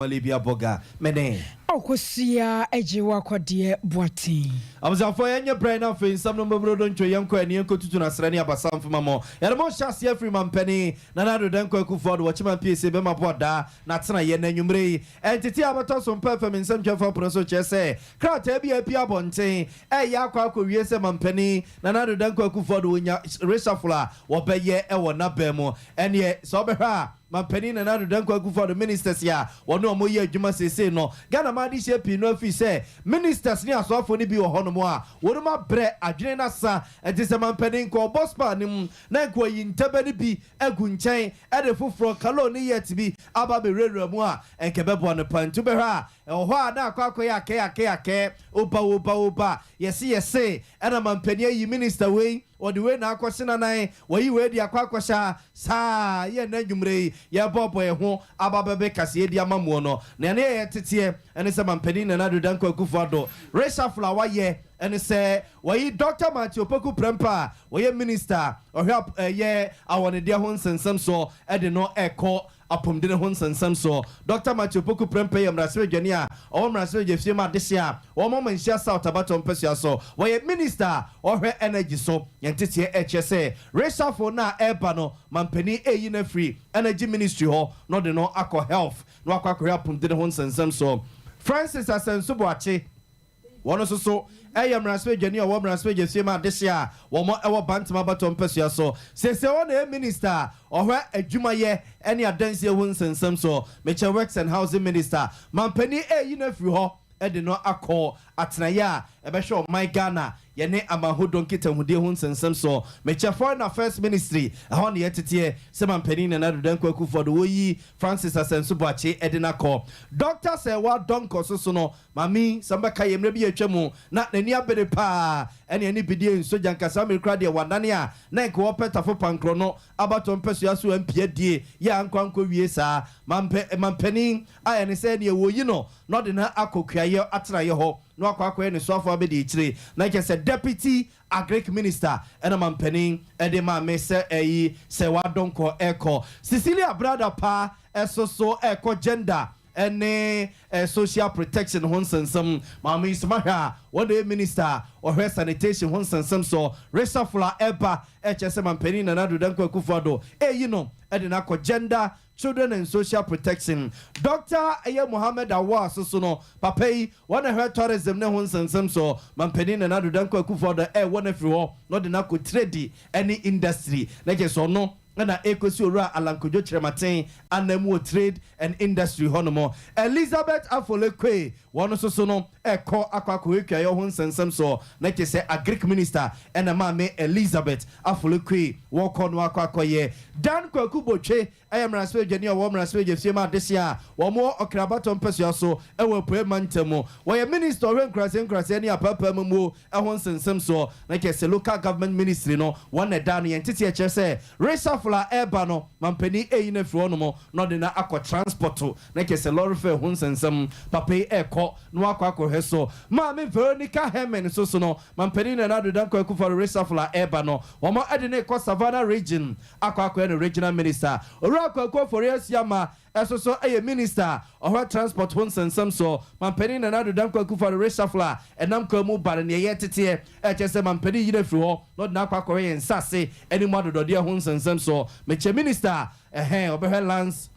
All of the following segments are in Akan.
Olivia Boga mene. Ɔkosua agye wakɔdeɛ Boateng. Abusuafoɔ, yɛnyɛ brɛ no. Afei nsɛm no mmɔmmuro do ntwe, yɛnkɔ ani yɛnkɔtutu no asrɛ ne abasa mfoma mɔ. Yɛde mo hyɛ aseɛ afiri mampani Nana Addo Dankwa Akufo Addo wɔkyema mpiesie bɛma boadaa na tena yɛ no anwummerɛ yi. Ɛntete a bɛtɔ so mpa fam nsɛmtwɛmfa pono so kyerɛ sɛ krataa bi a apue abɔnten ɛyɛ akɔ akɔwie sɛ mampani Nana Addo Dankwa Akufo Addo wɔnya reshuffle a wɔbɛyɛ ɛwɔ n'abɛn mu. Ɛneɛ sɛ wobɛhwɛ a, mampanin Nana Addo Dankwa Akufo Addo ministers a wɔne wɔn yɛ adwuma seesei no, Ghana maa de hyɛ pii no afi sɛ ministers ne asoafoɔ no bi wɔ hɔnom a wɔn abrɛ adwene n'asa. Nti sɛ mampanin nka ɔbɔ spa ne mu na nka ɔyi ntɛbɛ no bi agu nkyɛn ɛde foforɔ kalo ne yɛt bi aba abɛwurawura mu a, nka bɛboa no pa. Nti bɛhwɛ a, ɛwɔ hɔ a na akɔ akɔyɛ akɛ akɛ akɛ, oba oba oba, yɛse yɛse ɛna mampanin ayi minister wei, wɔde wei na akɔhyɛ nanan, wɔyi wei de akɔ akɔhyɛ a saa. Yɛ nna nnwumire yi yɛbɔbɔ yɛn ho aba bɛbɛ kaseɛ di ama muo no na ɛne yɛ teteɛ ɛne sɛ mampanin Nana Addo Dankwa Akufo Addo reshuffle a wayɛ ɛne sɛ wɔyi Dr Matthew Opoku Prempeh a wɔyɛ minister ɔhwɛ ɛyɛ awɔnedeɛ ho nsɛnsɛm soɔ ɛde no ɛkɔ apɔmuden ho nsɛnsɛm soɔ. Dr Matthew Opoku Prempeh yɛ mmarahyɛbadwani a ɔwɔ mmarahyɛbadwa fie mu adehye a wɔn Manhyia South abatɔ mpɛsua so. Wɔyɛ minister a ɔhwɛ energy so. Yɛn teteɛ ɛkyerɛ sɛ reshuffle no a ɛreba no, mampanin ɛyi no afiri Energy Ministry hɔ na ɔde no akɔ Health na wakɔ akɔhwɛ apɔmuden ho nsɛnsɛm so. Francis Asenso Boakye, wɔn nso so ɛyɛ mmarahyɛbadwani a ɔwɔ mmarahyɛbadwa fie mu adehye a wɔn ɛwɔ Bantama abatɔ mpɛsua so. Sese wɔn na ɛyɛ minister a ɔhwɛ adwumayɛ ɛne adansie ho nsɛnsɛm so, mekyɛ Works and Housing Minister. Mampanin ɛyi no afiri hɔ ɛde no akɔ atenaeɛ a ɛbɛhwɛ ɔman Ghana yɛne amanhodɔ nkitahodie ho nsɛnsɛm so, mekyɛ Foreign Affairs Ministry. Ɛhɔ ne yɛteteɛ sɛ mampanin Nana Addo Dankwa Akufo Addo wɔyi Francis Asenso Boakye ɛde no akɔ. Dr Serwaa Donkor so so no, maame sɛ mbɛka yɛ mmerɛ bi yɛtwa mu na n'ani abere paa ɛne ɛne bidie nsogya nkasa mmere kora deɛ wanane a na nka wɔpɛ Tafo Pankorɔ no abatɔ mpɛsoa so ampia die yɛ ankɔ ankɔ wie saa. Mampanin ayɛ ne sɛ neɛ wɔyi no na ɔde no akɔ kuayɛ atenaeɛ hɔ na wakɔ akɔyɛ ne soafoɔ abɛdi akyire, na kyerɛ sɛ Deputy Agric Minister ɛna mampanin ɛde maame sɛ ɛyi Serwaa Donkor ɛkɔ. Cecilia Brada paa ɛso so ɛkɔ Gender ɛne Social Protection ho nsɛnsɛm. Maame yi soma hwɛ a, wɔn de minister ɔhwɛ sanitation ho nsɛnsɛm so. Reshuffle a ɛba ɛkyɛ sɛ mampanin Nana Addo Dankwa Akufo Addo ɛyi no ɛde no akɔ Gender, Children and Social Protection. Doctor ɛyɛ Mohammed Awa soso no, papa yi wɔn na hwɛ tourism ne ho nsɛnsɛm so. Mampanin Nana Addo Dankwa Akufo Addo ɛwɔ no afiri hɔ na ɔde no akɔ Trade ɛne Industry, na kyerɛ sɛ ɔno ɛna ekosi Owura Alan Kojo Kyerematen anam wɔ Trade and Industry hɔnom. Elizabeth Afole Kwe, wɔn nso so no ɛkɔ akɔ akɔhwɛ ho nsɛnsɛm so, na kyerɛ sɛ Agric Minister ɛna maame Elizabeth Afole Kwe wɔkɔ no akɔ akɔyɛ. Dan Kwaku Botwe ɛyɛ mmarahyɛbadwani a ɔwɔ mmarahyɛbadwa fie mu adehye a wɔn wɔ Ɔkrabatɔ mpɛsua so ɛwɔ Apue mantam mu. Wɔyɛ minister ɔhwɛ nkuraseɛ nkuraseɛ ne apaapaa mu mu ɛho nsɛnsɛm soɔ, na kyerɛ sɛ Local Government Ministry no wɔn na ɛda no. Yɛn tete ɛkyerɛ sɛ reshuffle a ɛreba no, mampanin ɛyi no afiri hɔnom na ɔde no akɔ Transport, na kyerɛ sɛ lorry fare ho nsɛnsɛm papa yi ɛrekɔ na wakɔ akɔhwɛ so. Maame Veronica Herman nso so no, mampanin Nana Addo Dankwa Akufo-Addo reshuffle a ɛreba no, wɔn ɛde no kɔ Savannah Region akɔ akɔyɛ no regional minister. Owura Akwaku Afɔre Asiama ɛso so ɛyɛ minister ɔhwɛ transport ho nsɛnsɛm so. Mampanin Nana Addo Dankwa Akufo-Addo reshuffle a ɛnam kwan mu ba no, neɛ ɛyɛ teteɛ ɛkyɛ sɛ mampanin yi no afiri hɔ na ɔde no akɔ akɔhwɛ yɛn nsase ɛne mu adodɔdeɛ ho nsɛnsɛm so, mekyɛ minister ɛhɛn ɔbɛhwɛ Lands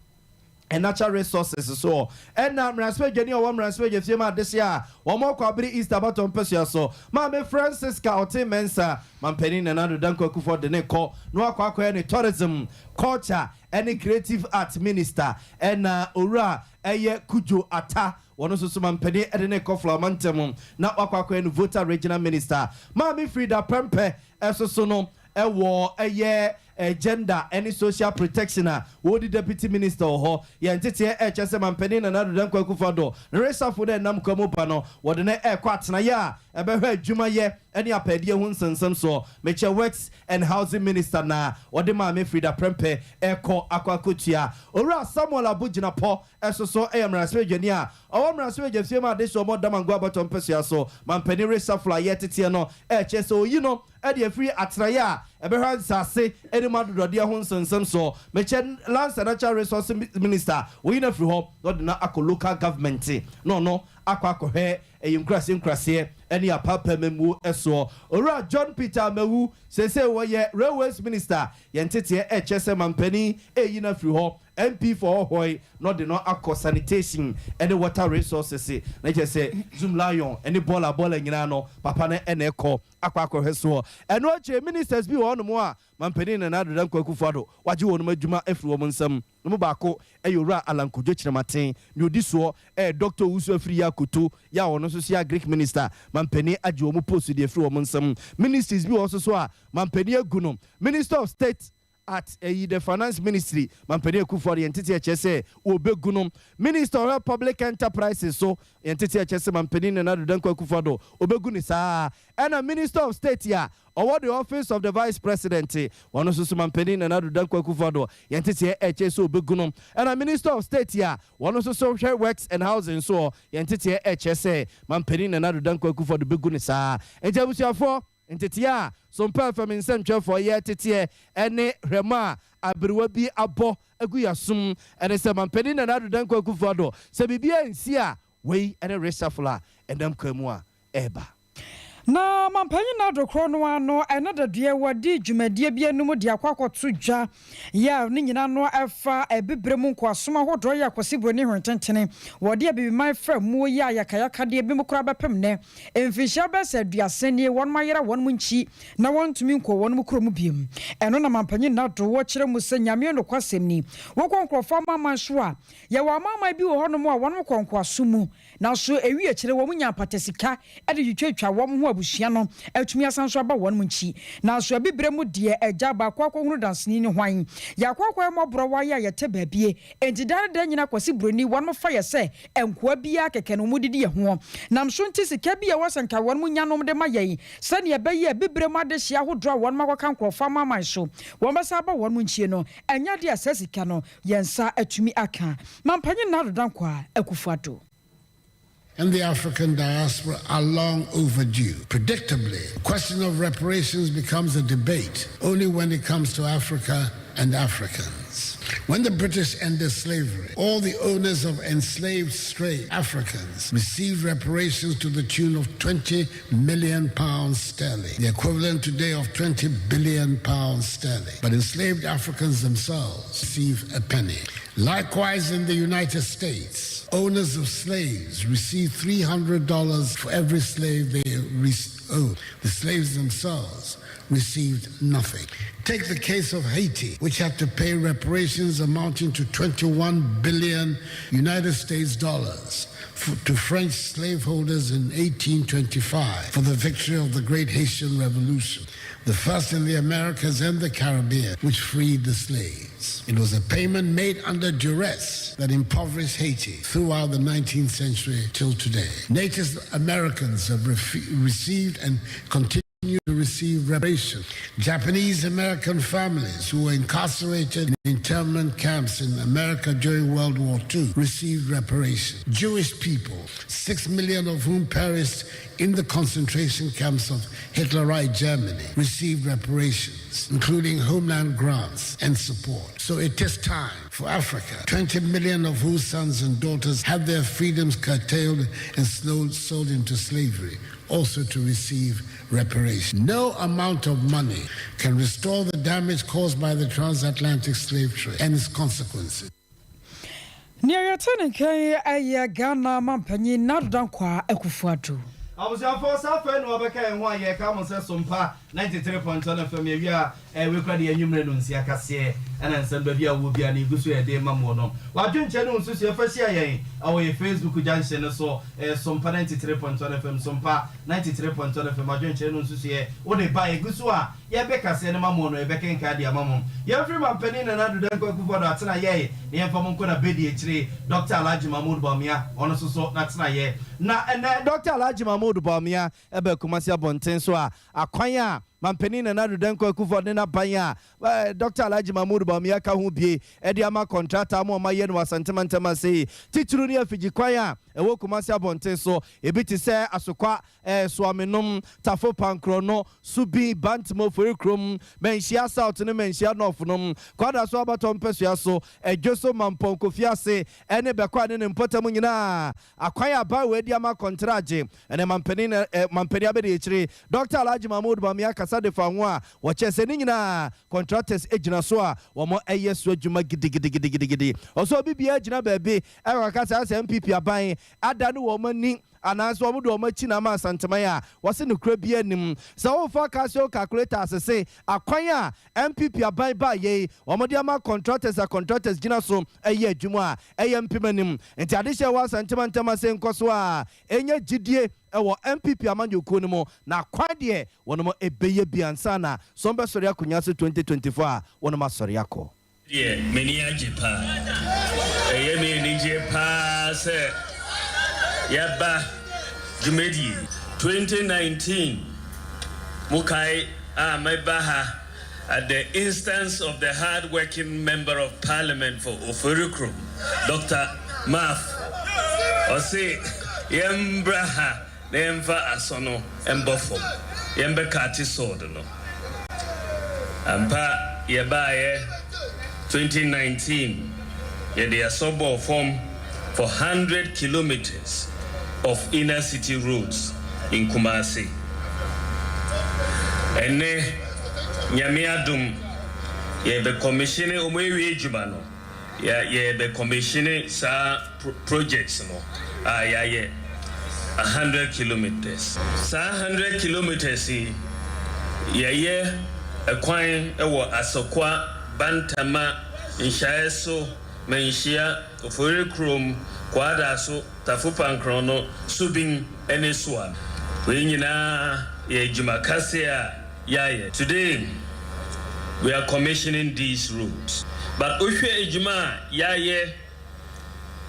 and Natural Resources so. Ɛna mmarahyɛbadwani a ɔwɔ mmarahyɛbadwa fie mu adehye a wɔn akɔ Abere East abatɔ mpɛsua so, maame Francisca Ɔte Mensa, mampanin Nana Addo Dankwa Akufo de ne kɔ na wakɔ akɔyɛ ne Tourism, Culture ɛne Creative Art Minister. Ɛna owura ɛyɛ Kudwo Ata, wɔn nso so mampanin ɛde ne kɔ Flama ntɛm na wakɔ akɔyɛ no Volta Regional Minister. Maame Frida Prempeh ɛso so no ɛwɔ ɛyɛ Gender ɛne Social Protection a wɔdi deputy minister wɔ hɔ. Yɛn teteɛ ɛkyɛ sɛ mampanin Nana Addo Dankwa Akufo-Addo ne reshuffle no ɛnam kwa mu ba no, wɔde no ɛkɔ atenaeɛ a ɛbɛhwɛ adwumayɛ ɛne apɛdeɛ ho nsɛnsɛm soɔ, mekyɛ Works and Housing Minister na wɔde maame Frida Prempeh ɛkɔ akɔ akɔtua. Owura Samuel Abu Jinapor ɛso so ɛyɛ mmarahyɛbadwani a ɔwɔ mmarahyɛbadwa fie mu adehye ɔmɔ Damango abatɔ mpɛsua so. Mampanin reshuffle a yɛteteɛ no ɛkyɛ sɛ oyi no ɛde afiri atenaeɛ a ɛbɛhwɛ nsase ne mu adodɔdeɛ ho nsɛnsɛm soɔ, mekyɛ Lands and Natural Resources Minister, wɔyi no afiri hɔ na ɔde no akɔ Local Government na ɔno akɔ akɔhwɛ ɛyɛ nkuraseɛ nkuraseɛ ne apaapaa amammuo soɔ. Owura John Peter Amewu, seesei wɔyɛ Railways Minister, yɛn nteteɛ ɛkyɛ sɛ mampanin ɛreyi no afiri hɔ, MP for Hohoe, na ɔde no akɔ Sanitation ne Water Resources, na kyerɛ sɛ Zoomlion ne bɔɔla bɔɔla nyinaa no papa no na ɛkɔ akɔ akɔhwɛ soɔ. Ɛno akyire ministers bi wɔ hɔnom a mampanin Nana Addo Dankwa Akufo-Addo wagye wɔnom adwuma afiri wɔn nsam. No mu baako yɛ Owura Allan Kojo Kyerematen, nea ɔdi soɔ yɛ Dɔkta Owusu Afriyie Akoto yɛ a ɔno nso so yɛ Agric Minister. Mampanin agye wɔn post de afiri wɔn nsam. Ministries bi wɔ hɔ nso so a mampanin agu no, Minister of State at ɛyi the Finance Ministry, Mampanin Akufo-Addo yɛn nteteɛ kyerɛ sɛ wɔbɛgu no. Minister ɔhwɛ Public Enterprises so, yɛn nteteɛ kyerɛ sɛ Mampanin Nana Addo Dankwa Akufo-Addo ɔbɛgu no saa ara. Ɛna Minister of State a ɔwɔ the Office of the Vice President, ɔno nso so Mampanin Nana Addo Dankwa Akufo-Addo yɛn nteteɛ ɛkyerɛ sɛ ɔbɛgu no. Ɛna Minister of State a wɔn nso so hwɛ Works and Housing soɔ, yɛn nteteɛ ɛkyerɛ sɛ Mampanin Nana Addo Dankwa Akufo-Addo bɛgu no saa. Nti abusuafoɔ, nteteɛ a Sompa FM nsɛntwerɛfoɔ yɛ teteɛ ɛne hwɛma a aberewa bi abɔ agu yɛasom ɛne sɛ Mampanin Nana Addo Dankwa Akufo-Addo sɛ biribi ansi a wei ɛne reshuffle a ɛnam kwan mu a ɛreba. Na mampanyin Nado korɔ no ara no ɛna dadeɛ wɔde dwumadie bi anim de akɔ akɔto dwa yɛ a ne nyinaa no ɛfa Abibire mu nkoasom ahodoɔ yɛ Akwasi Buroni Hwententene wɔde Abibiman fa muo yɛ ayakayakadeɛ bi mu koraa bɛpem nnɛ mfinhyia bɛyɛ sɛ 30 nie wɔn ayera wɔn mu nkyi na wɔntumi nkɔ wɔn mu kurom biom. Ɛno na mampanyin Nado wɔkyerɛ mu sɛ Nyame nokwasɛm ni, wokɔ nkurɔfoɔ amanaman so a, yɛwɔ amanaman bi wɔ hɔnom a wɔn kɔ nkoasom mu. Nanso ewi akyire wɔn nya mpata sika de twitwatwa wɔn ho abusua no atumi asan so aba wɔn nkyi. Nanso Abibire mu deɛ, agya baako akɔhunu danseni ne hwan? Yɛakɔ akɔyɛ mmɔborɔ wayɛ a yɛte baabie. Enti daa ne daa nyina Kwasi Buroni wɔn fa yɛ sɛ nkoa biara kɛkɛ na wɔn didi yɛ ho. Nam so nti sika bi a ɛwɔ sɛ nka wɔn nyanom de ma yɛn sɛnea ɛbɛyɛ Abibire mu adehyeɛ ahodoɔ a wɔn akɔka nkurɔfoɔ amanaman so wɔn bɛsa aba wɔn nkyie no, ɛnyɛ adeɛ a saa sika no yɛn nsa atumi aka. Mampanyin Nana Addo Dankwa Akufo-Addo. And the African diaspora are long overdue. Predictably, the question of reparations becomes a debate only when it comes to Africa and Africans. When the British ended slavery, all the owners of enslaved straight Africans received reparations to the tune of £20 million sterling, the equivalent today of £20 billion sterling. But enslaved Africans themselves received a penny. Likewise, in the United States, owners of slaves received $300 for every slave they owned. The slaves themselves received nothing. Take the case of Haiti, which had to pay reparations amounting to 21 billion United States dollars to French slaveholders in 1825 for the victory of the Great Haitian Revolution, the first in the Americas and the Caribbean, which freed the slaves. It was a payment made under duress that impoverished Haiti throughout the 19th century till today. Native Americans have received and continue to receive reparations. Japanese American families who were incarcerated in internment camps in America during World War II received reparations. Jewish people, 6 million of whom perished in the concentration camps of Hitlerite Germany, received reparations, including homeland grants and support. So it is time for Africa, 20 million of whose sons and daughters had their freedoms curtailed and sold into slavery, also to receive reparation. No amount of money can restore the damage caused by the transatlantic slave trade and its consequences. Nea yɛte ne nkan ɛyɛ Ghana mampanyin Nana Dankwa Akufo-Addo. Abusuafoɔ, saa afei na wɔbɛka yɛn ho a, yɛka mo sɛ Sompa 93.1 FM yɛwie a ɛwekura deɛ anwummerɛ no nsia kaseɛ ɛna nsɛm baabi a wɔ bia no ɛgu so yɛde ma mo no wadwenkyɛ ne wo nsusuɛ fa hyia yɛn ɛwɔ yɛ Facebook junction no so, Sompa 93.1 FM, Sompa 93.1 FM. Adwenkyerɛ no nsusuɛ wode ba ɛgu so a yɛbɛ kaseɛ no ma mo no, yɛbɛkenka de ama mo. Yɛmfiri mampanin Nana Addo Dankwa Akufo-Addo atena yɛe na yɛmfa mo nkɔ na bɛdi akyire Dr Alhaji Mahmood Bawumia, ɔno nso so n'atena yɛ. Na ɛnɛ Dr Alhaji Mahmood Bawumia ɛbɛ Kumasi abɔnten so a akwan a Mampanin Nana Addo Dankwa Akufo-Addo ne n'aban a Dɔkta Alhaji Mahmood Bawumia ka ho bie de ama kɔntrata ama wɔayɛ no wɔ Asante mantam ase yi, titiriw ne afigyi kwan a ɛwɔ Kumasi abɔnten so, ebi te sɛ Asokwa, Soamenom, Tafo Pankrɔno, Subin, Bantama, Oforikrom, Manhyia South ne Manhyia North nom, Kwadaso Abatɔ mpɛsoa so, Adwoso, Mampɔn, Kofiase ne Bɛkwae ne ne mpɔtam nyinaa. Akwan a aban wei de ama kɔntragye ne mampanin mampanin abadiakyiri Dɔkta Alhaji Mahmood Bawumia kasa de fa ho a wɔkyerɛ sɛ ne nyinaa contractors gyina so a wɔyɛ so adwuma gidigidigidigidi. Ɔsɛ obi biara gyina baabi ɛkɔka sɛ asɛ NPP aban adane wɔn ani anaasɛ wɔn de wɔn akyi na ama Asanteman a wɔse nokorɛ biara nnim. Sɛ wofa Casio calculator asese akwan a NPP aban baa yei wɔn de ama contractors a contractors gyina so yɛ adwuma a ɛyɛ mpem anim. Nti adehyɛ ɛwɔ Asante mantam ase nkɔso a ɛnya gyidie wɔ NPP amanyɔkuo no mu na kwan deɛ wɔnom bɛyɛ bi ansa na sɛ wɔn bɛsɔre akonwa so 2024 a wɔnom asɔre akɔ. Deɛ m'ani agye paa. Ɛyɛ me anigyeɛ paa sɛ yɛaba dwumadie. 2019 mokae a meba ha at the instance of the hard working member of parliament for Oforikrom Doctor Maf ɔse yɛmbra ha na yɛmfa asɔ no mbɔ fam, yɛmbɛkate sword no. Ampa yɛbaeɛ 2019 yɛde asɔ bɔɔ fam for 100 kilometres of inner city roads in Kumasi. Ɛnnɛ Nyame adom yɛbɛ commissione ɔmo awie adwuma no. Yɛ yɛbɛ commissione saa projects no a yɛayɛ 100 kilometres. Saa 100 kilometres yi, yɛyɛ ɛkwan wɔ Asokwa, Bantama, Nhyiaeso, Manhyia, Oforikrom, Kwadaso, Tafo Pankrono, Subin ne Soa. Wei nyinaa yɛ adwuma kɛseɛ a yɛayɛ. Today we are commissioning these roads, but wohwɛ adwuma a yɛayɛ,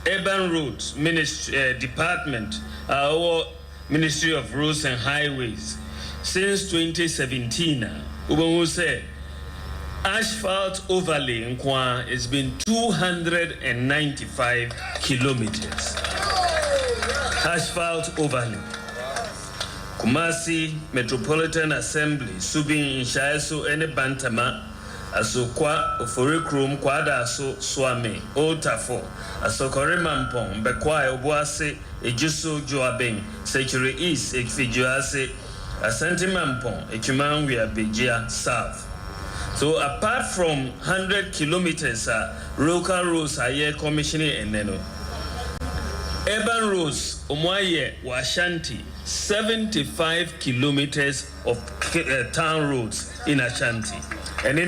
Urban Roads Ministry Department a ɔwɔ Ministry of Roads and Highways since 2017 a, wobɛhu sɛ asphalt overlay nko a it's been 295 kilometers asphalt overlay. Kumasi Metropolitan Assembly, Subin, Nhyiaeso ne Bantama, Asokwa, Oforikrom, Kwadaso, Suame, Old Tafo, Asokore Mampong, Bekwai, Obuasi, Ejisu, Juaben, Sekyere East, Effiduase, Asante Mampong, Atwima Nwabiagya South. So apart from 100 kilometers a local roads a yɛ commissioning ɛnɛ no, urban roads ɔmo ayɛ wɔ Ashanti, 75 kilometers of town roads in Ashanti. Ɛne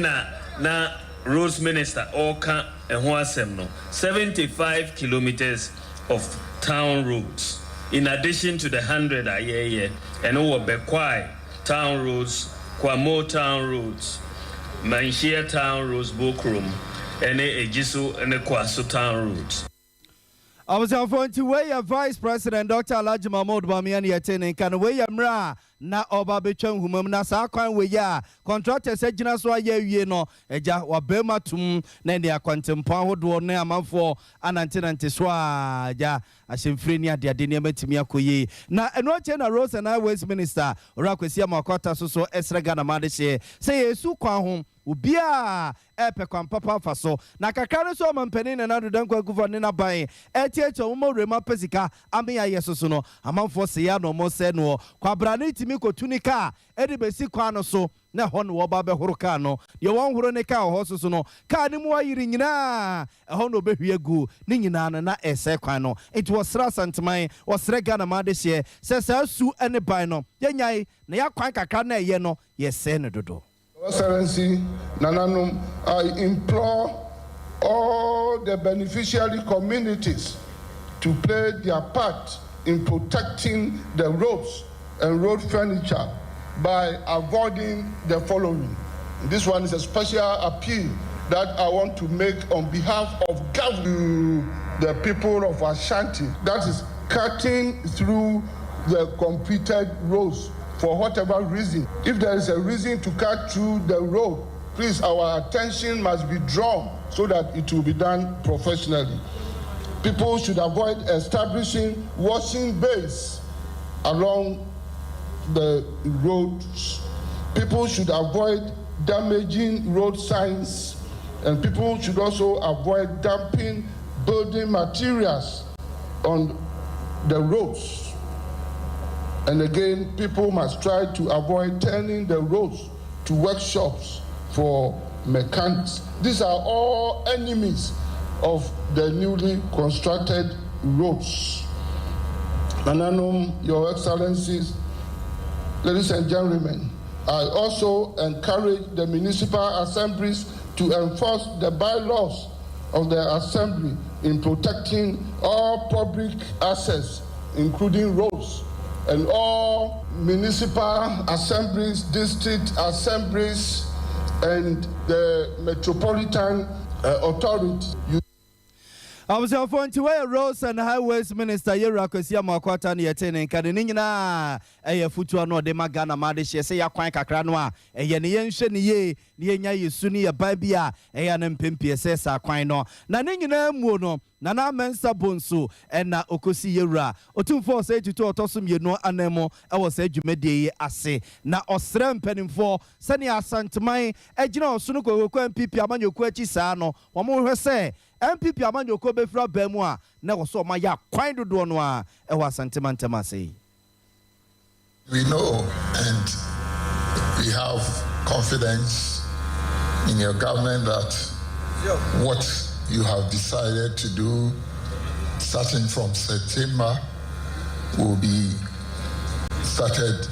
na roads minister ɔreka ɛho asɛm no, 75 kilometers of town roads in addition to the 100 a yɛyɛ. Ɛno wɔ Bekwai town roads, Kwamo town roads, Manhyia town roads, Bokrom ɛne Ejisu ɛne Kwaso town roads. Abusuafoɔ, nti wei yɛ Vice President Dr Alhaji Mahmood Bawumia ne yɛte ne nka no. Wei yɛ mmerɛ a na ɔba bɛtwa nhoma mu na saa kwan wei a contractors agyina so ayɛ awie no, agya wabɛrima tom na ne akwantempɔn ahodoɔ ne amanfoɔ anantenante so a agya ahyɛmfire ne adeade nneɛma tumi akɔ yie. Na ɛno akyɛ na Roads and Highways Minister, Owura Kwasi Amoako-Attah so so ɛsrɛ Ghana ma adehyeɛ sɛ yɛsu kwan ho, obiaa ɛpɛ kwan papa afa so na kakra no so ɔma mpanin Nana Addo Dankwa Akufo ne n'aban ɛtiatia ɔmo ma wuram apɛ sika ame ayɛ so so no, amanfoɔ sɛ yɛ na ɔmo sɛ noɔ kwabra ne tumi kɔtu ne kaa ɛde bɛsi kwan no so na ɛhɔ na wɔba bɛhoro kaa no. Deɛ wɔnhoro ne kaa wɔ hɔ so so no, kaa no mu ayiri nyinaa ɛhɔ na ɔbɛhwie agu ne nyinaa no na ɛsɛ kwan no. Nti wɔsrɛ Asanteman, wɔsrɛ Ghana ma adehyeɛ sɛ saa su ne ban no yɛnyae na yɛakwan kakra na ɛyɛ no yɛsɛe no dodo. Excellency Nananom, I implore all the beneficiary communities to play their part in protecting the roads and road furniture by avoiding the following. This one is a special appeal that I want to make on behalf of government to the people of Ashanti. That is cutting through the completed roads. for whatever reason. If there is a reason to cut through the road, please, our attention must be drawn so that it will be done professionally. People should avoid establishing washing bays along the roads. People should avoid damaging road signs, and people should also avoid dumping building materials on the roads. And again, people must try to avoid turning the roads to workshops for mechanics. These are all enemies of the newly constructed roads. Nananom, Your Excellencies, ladies and gentlemen, I also encourage the municipal assemblies to enforce the bylaws of the assembly in protecting all public assets, including roads, and all municipal assemblies, district assemblies, and the metropolitan authority. You Abusuafoɔ, nti wɔyɛ Roads and Highways Minister, Yɛwura Kwasi Amoako Attah ne yɛte ne nka de ne nyinaa ɛyɛ futuo no ɔde ma Ghana ma de hyɛ sɛ yɛakwan kakra no a ɛyɛ ne yɛnhwɛ ne yie ne yɛnya yɛ su ne yɛ ban bi a ɛyɛ no mpempiɛ sɛ saa kwan no na ne nyinaa muo no. Nana Mensa Bonso ɛna okosi yɛwura Otumfoɔ Osei Tutu ɔtɔ so mmienu anan mu ɛwɔ saa dwumadie yi ase na ɔsrɛ mpanimfoɔ sɛnea Asanteman agyina Ɔsono Kokooko NPP amanyɔkuo akyi saa no, wɔn hwɛ sɛ NPP amanyɔkuo bɛfiri abɛn mu a na ɛwɔ so ɔma yɛ akwan dodoɔ no a ɛwɔ Asantema ntɛm ase yi. We know and we have confidence in your government that what you have decided to do starting from September will be started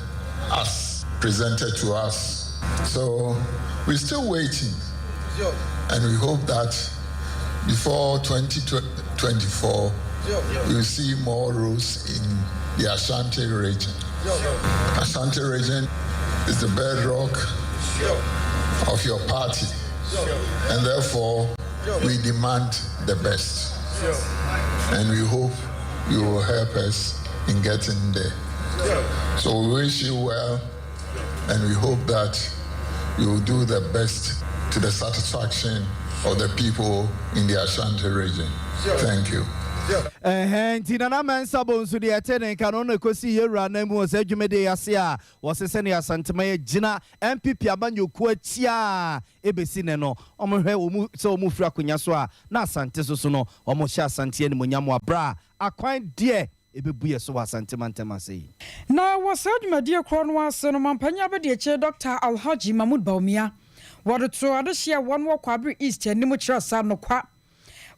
as presented to us. So we're still waiting and we hope that before 2024 we'll see more roads in the Ashanti region. Ashanti region is the bedrock of your party, and therefore we demand the best. And we hope you will help us in getting there. So we wish you well, and we hope that you will do the best to the satisfaction of the people in the Ashanti region. Thank you. Ɛhɛn, nti Nana Mensa Bonsu deɛ ɛte ne nka no na ɛkɔsi yɛwura nan mu wɔ saa dwumadie ase a wɔse sɛnea Asantema yɛgyina NPP amanyɔkuo akyi a ɛbɛsi ne no, ɔmohwɛ wɔ mu sɛ ɔmo firi akonnwa so a na Asante so so no ɔmo hyɛ Asante animonyam wɔ aberɛ a akwan deɛ ɛbɛbu yɛ so wɔ Asantema ntɛm ase yi. Na wɔ saa dwumadie korɔ no ase no, mampanyin abɛdi Dr Alhaji Mahmud Bawumia wɔde to adehyɛ a wɔn wɔ Kwabre East anim kyerɛ sa nokwa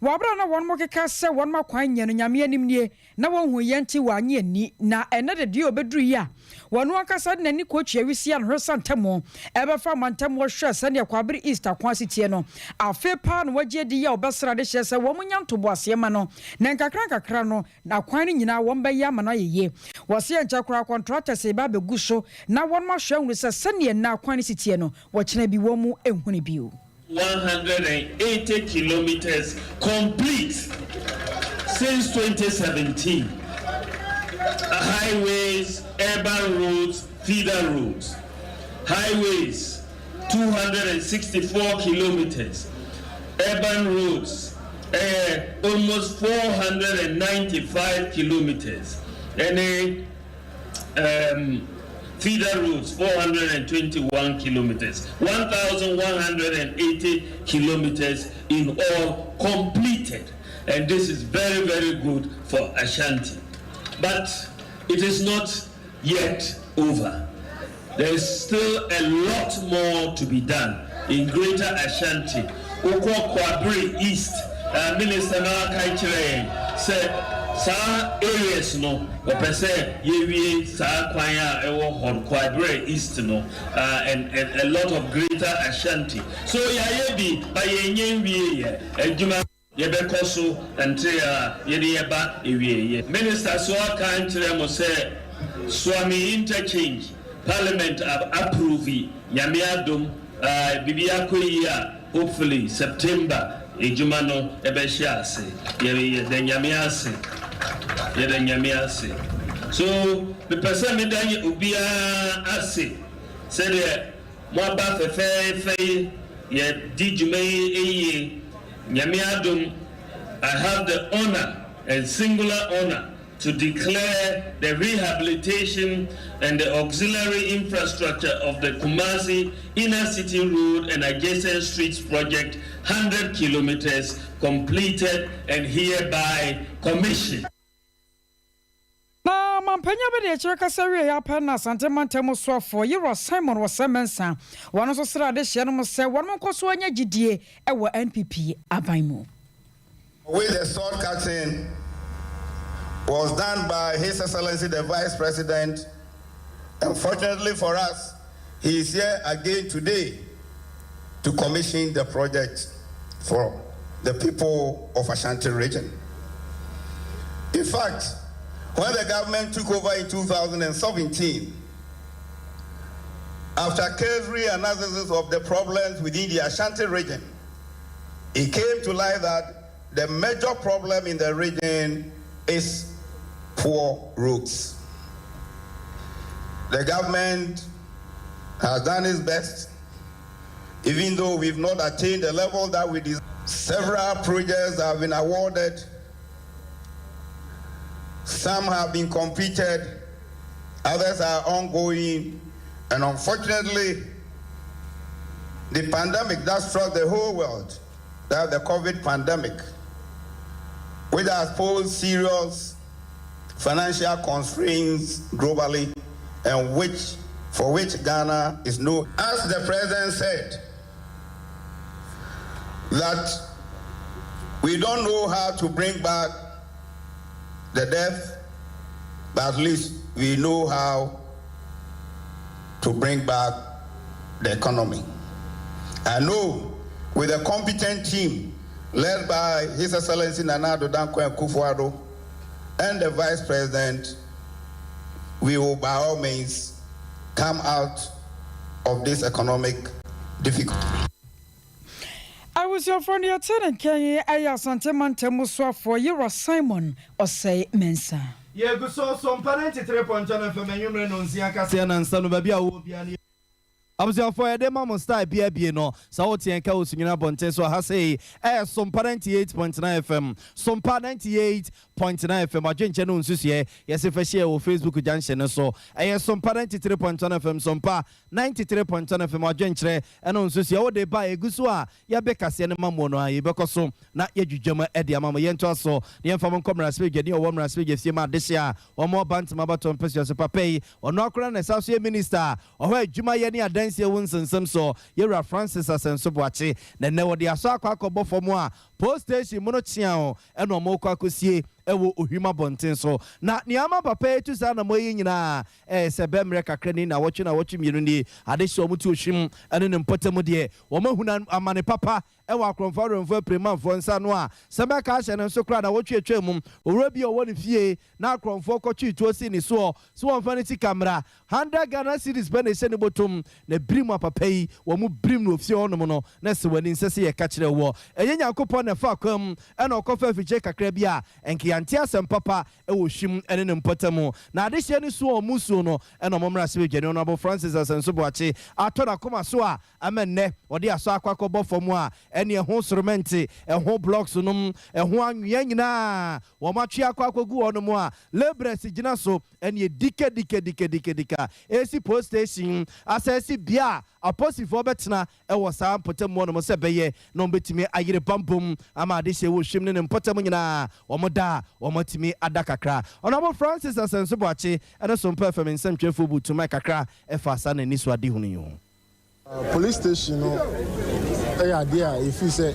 wɔabere na wɔn mo keka sɛ wɔn akwan nyɛ no Nyame anim nie na wɔn hu yɛn ti wɔanye ani na ɛnɛ de deɛ ɔbɛduru yi a wɔn ankasa de n'ani kɔtwa wisi a no hwɛ sa ntɛm ɛbɛfa amantam wɔhwɛ sɛdeɛ Kwabre East akwan si tie no. Afei paa na wɔagye adi yi a wɔbɛsra de hyɛ sɛ wɔn nya ntoboaseɛ ma no na nkakra nkakra no na akwan no nyinaa wɔn bɛyɛ ama no ayɛ yie. Wɔsi nkyɛn koraa contractors ba abɛgu so na wɔn ahwɛ ahunu sɛ sɛdeɛ na akwan no si tie no, wɔkyerɛ bi wɔn mu ehunu bio. 180 kilometers complete since 2017. Highways, urban roads, feeder roads. Highways, 264 kilometers. Urban roads, almost 495 kilometers. And feeder roads, 421 kilometers. 1,180 kilometers in all completed. And this is very, very good for Ashanti. But it is not yet over. There is still a lot more to be done in Greater Ashanti. Wokɔ Kwabre East, Minister na kyerɛ sɛ saa areas no wɔpɛ sɛ yɛwie saa kwan a ɛwɔ hɔ Kwabre East no and a lot of Greater Ashanti. So yɛayɛ bi ba yɛnyɛ nwie yɛ adwuma, yɛbɛkɔ so nte a yɛde yɛba ewie. Minister so aka nkyerɛ mo sɛ Suame Interchange, Parliament approve. Nyame adom, biribi akɔ yi a, hopefully September edwuma no ɛbɛhyɛ ase. Yɛda Nyame ase, yɛda Nyame ase. So mepɛ sɛ meda obiara ase sɛdeɛ moaba fɛfɛɛfɛ yi yɛdi dwuma yi yie. Nyame adom, I have the honor and singular honor to declare the rehabilitation and the auxiliary infrastructure of the Kumasi Inner City Road and adjacent streets project, 100 kilometers, completed and hereby commissioned. Na mampanyin bi de akyerɛ kasa wie yɛ apɛ na Asante mantam soafoɔ Yewura Simon Osei Mensah wɔn nso srɛ adehyeɛ no mu sɛ wɔn nkɔ so anya gyidie wɔ NPP aban mu. With the sod cutting was done by His Excellency the Vice President. Unfortunately for us, he is here again today to commission the project for the people of Ashanti region. In fact, when the government took over in 2017, after cursory analysis of the problems within the Ashanti region, it came to light that the major problem in the region is poor roads. The government has done its best, even though we've not attained the level that we desire. Several projects have been awarded. Some have been completed, others are ongoing, and unfortunately, the pandemic that struck the whole world, that the COVID pandemic, which has posed serious financial constraints globally, and which for which Ghana is no. As the president said, that we don't know how to bring back the death, but at least we know how to bring back the economy. I know with a competent team led by His Excellency Nana Addo Dankwa Akufo-Addo and the Vice President, we will by all means come out of this economic difficulty. Abusuafoɔ no, yɛte ne nkyɛn ɛyɛ Asante mantam soafoɔ Yewura Simon Osei Mensah. Yɛgu so Sompa 93.1 FM, anwummerɛ no nsia kaseɛ nansa no, baabi a wowɔ bia no, abusuafoɔ, yɛde ma mo style bia bie no sɛ wote yɛn ka wɔ Sunyini abɔnten so ha sei, ɛyɛ Sompa 98.9 FM, Sompa 98.9 FM. Adwenkyɛ no nsusuɛ yɛsɛ fɛ hyɛ wɔ Facebook junction no so, ɛyɛ Sompa 93.1 FM, Sompa 93.1 FM. Adwenkyerɛ ɛno nsusuɛ wode ba ɛgu so a yɛbɛ kaseɛ no ma mo no a yɛbɛkɔ so na yɛdwidwam ɛde ama mo. Yɛntoa so na yɛmfa mo nkɔ mmarahyɛbadwani a ɔwɔ mmarahyɛbadwa fie mu adehye a wɔn ɔba ntoma abatɔ mpɛsua so papa yi, ɔno akora na ɛsa so yɛ minister a ɔhɔ adwumayɛ ne adansie wo nsensɛm so, yɛwura Francis Asenso Boakye, na nnɛ wɔde asɔ akɔ akɔbɔ fam a police station mu no kyea o, ɛna ɔmo kɔ akɔsie ɛwɔ Ohwim abɔnten so. Na nea ama papa yi tu saa namɔ yi nyinaa ɛyɛ sɛ bɛmmerɛ kakra ni na wɔtwe na wɔtwe mmienu nie, adehyɛ ɔmo tu Ohwim ɛne ne mpɔtam deɛ, wɔn ahunu amane papa ɛwɔ akorɔmfo awurɛmfo apirimanfoɔ nsa no a sɛ bɛka ahyɛ ne nso koraa na wɔtwe atwa mu. Owura bi a ɔwɔ ne fie na akorɔmfoɔ kɔtwe tuo si ne soɔ so wɔmfa ne sika mmra, 100 Ghana cedis pɛ na ɛhyɛ ne bɔtɔm, na birim apapa yi wɔn mu birim no ofie hɔnom no na sɛ w'ani nsɛ sɛ yɛka kyerɛ wɔ ɛnyɛ Nyankopɔn na ɛfa kwan mu ɛna ɔkɔfa afikyire kakra bi a nkeyante asɛm papa ɛwɔ Hwim ɛne ne mpɔtam na adehyɛ no so a ɔmo suo no, ɛna ɔmo mmra sɛ badwani ɔno abo Francis Asenso Boakye atɔ n'akoma so a ama nnɛ ɔde asɔ akɔ akɔbɔ fam a ɛne ɛho soromɛnte, ɛho blocks nom, ɛho anwea nyinaa wɔn atwe akɔ akɔgu hɔ nom a labourers gyina so ɛne dika dika dika dika dika esi police station asɛsi bea a apolisifoɔ bɛtena ɛwɔ saa mpɔtam hɔ nom sɛ bɛyɛ na wɔn bɛtumi ayere pampom ama adehyɛ wɔ Hwim ne ne mpɔtam nyinaa, wɔn da a wɔn atumi ada kakra. Ɔnabɔ Francis Asenso Boakye ɛne Sompa FM nsɛmtwerɛfoɔ bu tuma kakra ɛfa saa n'ani so ade hunu yi ho. Police station no ɛyɛ adeɛ a ɛfiri sɛ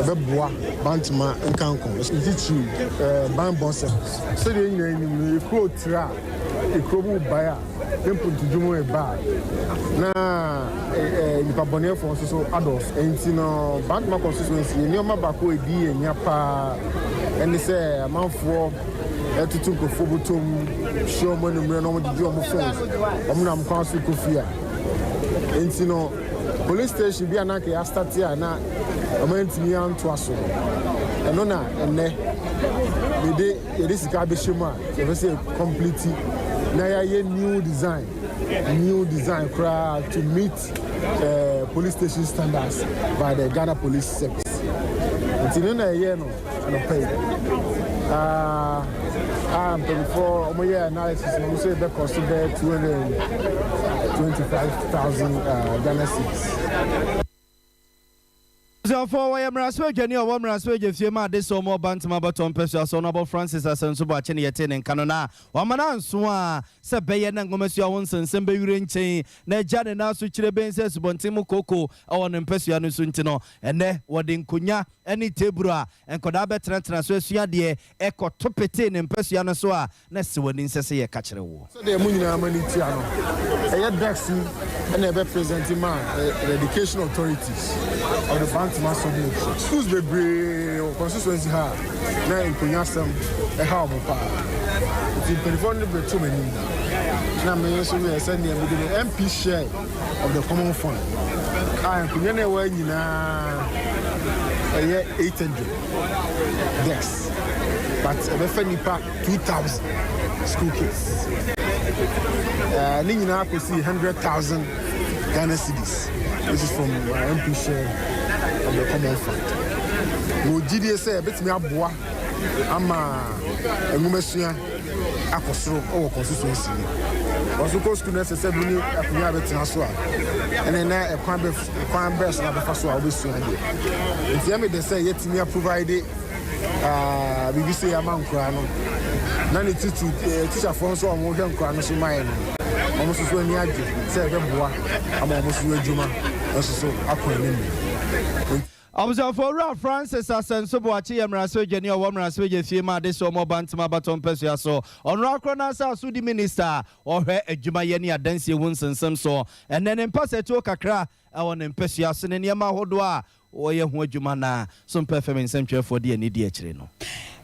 ɛbɛboa Bantama nkanko ntitiriw banbɔnsɛm. Sɛdeɛ nyinaa nim no, yɛkuro tiri a ekuro mu bae a ne mpontodwom reba a na nipa bɔnɛfoɔ nso so adɔɔso, nti no Bantama constituency nneɛma baako a ɛdi yɛn nya paa ɛne sɛ amanfoɔ ɛtutu nkurɔfoɔ bɔtɔm hyia wɔn anummerɛ na wɔgyegye wɔn phones, wɔn nam kwan so kɔ fie a. Nti no police station bi a na nka yɛa start a na ɔma ntumi antoa so no, ɛno na ɛnɛ Yɛde yɛde sika abɛhyɛ mu a yɛpɛ sɛ yɛ complete na yɛayɛ new design new design koraa to meet police station standards by the Ghana Police Service. Nti no na ɛyɛ no anɔpa yi. A mpanyinfoɔ wɔyɛ analysis na wɔn nso yɛbɛkɔ so bɛyɛ 225,000 Ghana cedis. Abusuafoɔ, wɔyɛ mmarahyɛbadwani a ɔwɔ mmarahyɛbadwa fie ma adesoɔ mu ɔba ntoma bɔtɔ mpɛsoa so Honourable Francis Asɛnso Boakye ne yɛtee ne nka no na wama no anso a sɛ ɛbɛyɛ na nwomasua ho nsɛnsɛm bɛwire nkyɛn na agya ne nan so kyirebenn sɛ asubɔnten mu kooko wɔ ne mpɛsoa no so nti no ɛnnɛ wɔde nkonwa ne teburu a nkwadaa bɛtenatena so asua adeɛ kɔto petee ne mpɛsoa no so a na ɛsɛ w'ani nsɛ sɛ yɛka kyerɛ woɔ. Sɛdeɛ mo nyinaa mo ani tua no, ɛyɛ desk yi na ɛbɛ present ma the education authorities of the Bantama sub-district. Schools bebree wɔ constituency ha a na nkonnwa asɛm ɛha wɔn paa. Nti mpanimfoɔ no de bɛto m'anim na me nso yɛ sɛdeɛ mede me MP share of the common fund a nkonnwa no ɛwɔ nyinaa ɛyɛ 800 desks, but ɛbɛfa nipa 2,000 school kids. Ne nyinaa kɔsi 100,000 Ghana cedis, which is from MP share of the common fund. Wɔ gyidie sɛ ɛbɛtumi aboa ama nwomasua akɔ soro wɔ constituency yi. Wɔso kɔ school no, ɛsɛ sɛ bi ne akonnwa a bɛtena so a ɛne na ɛkwan bɛ kwan bɛɛ so na bɛfa so a wobɛsua adeɛ. Nti ɛmi de sɛ yɛtumi aprovide biribi sɛ ama nkoraa no na ne titiri tikyafoɔ nso a wɔhwɛ nkoraa no so mayɛ no, wɔn nso so ani agye sɛ ɛbɛboa ama wɔn nso adwuma nso so akɔ anim. Abusuafo, Owura Francis Asɛnso Boakye yɛ mmarahyɛbadwani a ɔwɔ mmarahyɛbadwa fie ma adesoɔ ma ɔba ntoma abatɔ mpɛsoa so. Ɔno akorɔ no asa so di minister a ɔhwɛ adwumayɛ ne adansie ho nsensɛm so. Ɛnnɛ ne mpasatuo kakra ɛwɔ ne mpɛsoa so ne nneɛma ahodoɔ a wɔyɛ ho adwuma na so mpɛ fam nsɛmtwerɛfoɔ de ani di akyire no.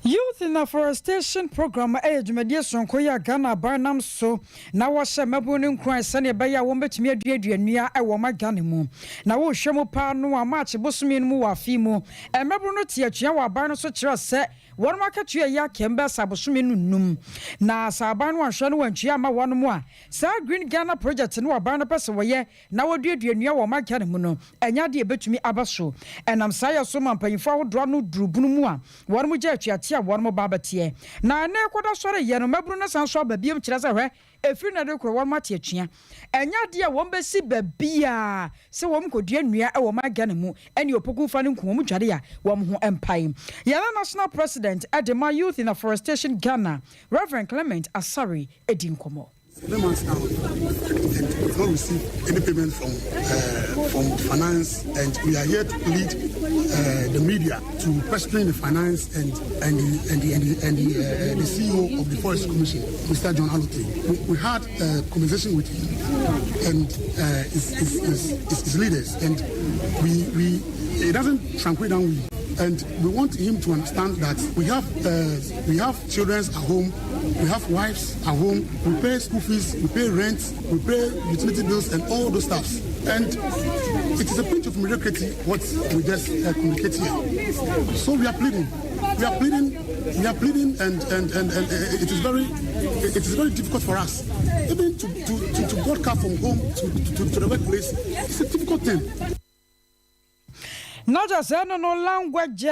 Youth in Afforestation Program ɛyɛ dwumadie sononko yi a Ghana aban nam so na wɔhyɛ mmabunu no nkuran sɛnea ɛbɛyɛ a wɔbɛtumi aduadua nnua ɛwɔ ɔma Ghana mu. Na wɔrehwɛ mu paa no a, March bosome no mu wɔ afe mu, mmabunu no te atua wɔ aban no so kyerɛ sɛ wɔn akatua yi akɛm bɛyɛ sɛ abosome no num. Na sɛ aban no anhwɛ no wantua ama wɔn a, saa Green Ghana Project no aban no pɛ sɛ wɔyɛ na wɔduadua nnua wɔ ɔman Ghana mu no, ɛnyɛ adeɛ ɛbɛtumi aba so. Ɛnam saa yɛ so ma mpanyinfoɔ ahodoɔ ano duru bunu mu a wɔn mo gya atuate a wɔn mo ba abɛteɛ. Na ɛnɛ kɔda sɔre yɛ no, mmabunu no san so aba biom kyerɛ sɛ hwɛ, ɛfiri nnɛ de korɔ wɔn mo ate atua. Ɛnyɛ adeɛ a wɔn bɛsi baabiara sɛ wɔn kɔdua nnua wɔ ɔman Ghana mu ɛne Opoku mfa no nku wɔn dware a wɔn ho mpae. Yɛn National President de ma Youth in Afforestation Ghana, Reverend Clement Asare di nkɔmmɔ. 7 months now, and we've not received any payment from finance, and we are here to plead the media to question the finance and the CEO of the Forest Commission, Mr. John Allotey. We had a conversation with him and his leaders, and we it doesn't tranquil down we and we want him to understand that we have children at home, we have wives at home, we pay school fees, we pay rent, we pay utility bills, and all those stuffs. And it is a pinch of mediocrity what we just communicate here. So we are pleading, we are pleading, we are pleading, and it is very difficult for us, even to broadcast from home to the workplace. It's a difficult thing. Na kyerɛ sɛ no language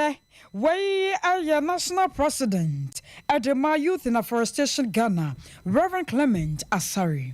wei ɛyɛ National President ɛde ma Youth in Afforestation Ghana, Reverend Clement Asare.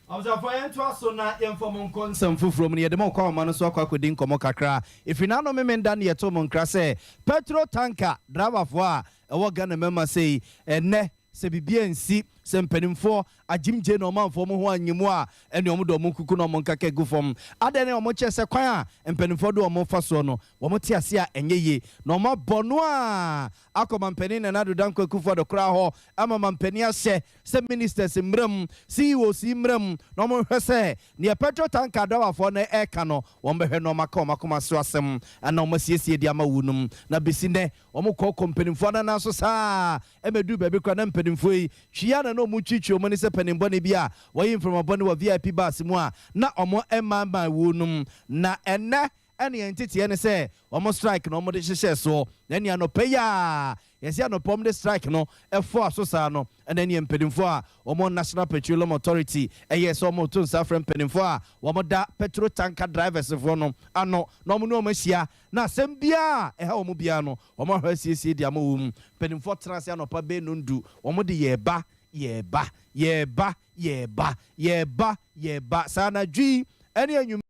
Abusuafo, yɛntoa so na yɛmfa mo nkɔ nsɛm foforɔ mu no. Yɛde mo kɔ ahoma no so akɔ akɔdi nkɔmmɔ kakra ɛfiri n'ano memenda ne yɛto mo nkra sɛ petrol tanker driverfoɔ a ɛwɔ Ghana mɛma sei ɛnɛ sɛ biribi ansi sɛ mpanimfoɔ agyimgye na ɔmanfoɔ mo ho anyi mu a ɛne ɔmo de ɔmo kuku na ɔmo nkaka gu fam adɛn ne ɔmo kyerɛ sɛ kwan a mpanimfoɔ de ɔmo fa soɔ no wɔn te ase a ɛnyɛ yie na ɔmo abɔ no a akɔ mampanin Nana Addo Dankwa Akufo Addo koraa hɔ ama mampanin ahyɛ sɛ ministers mmerɛ mu, CEOs mmerɛ mu na ɔmo hwɛ sɛ neɛ petrol tanker driverfoɔ no ɛreka no wɔn bɛhwɛ na ɔmo aka ɔmo akoma so asɛm ɛna ɔmo asiesie de ama wunom. Na besi nnɛ wɔn kɔ kɔ mpanimfoɔ nana so saa ɛmɛdu baabi kora na mpanimfoɔ yi twia na ɔmo twitwi ɔmo ne sɛ panimbɔne bi a wɔyi mframabɔne wɔ VIP bus mu a na ɔmo ɛmaamaa wunom. Na ɛnɛ ɛne yɛn teteɛ ne sɛ ɔmo strike na ɔmo de hyehyɛ soɔ na ɛne anɔpɛ yi a Yɛse anɔpa wɔn de strike no foa so saa no, ɛna ɛneɛ mpanimfoɔ a wɔn National Petroleum Authority ɛyɛɛ sɛ wɔn reto nsa afrɛ mpanimfoɔ a wɔn da petro tanker drivers foɔ no ano na wɔn ne wɔn ahyia na asɛm biara a ɛha wɔn biara no wɔn ahwɛ asiesie de ama wɔn. Mpanimfoɔ tena ase anɔpa bɛyɛ nondu, wɔn de yɛreba, yɛreba, yɛreba, yɛreba, yɛreba, yɛreba saa anadwo yi ɛne anwummerɛ.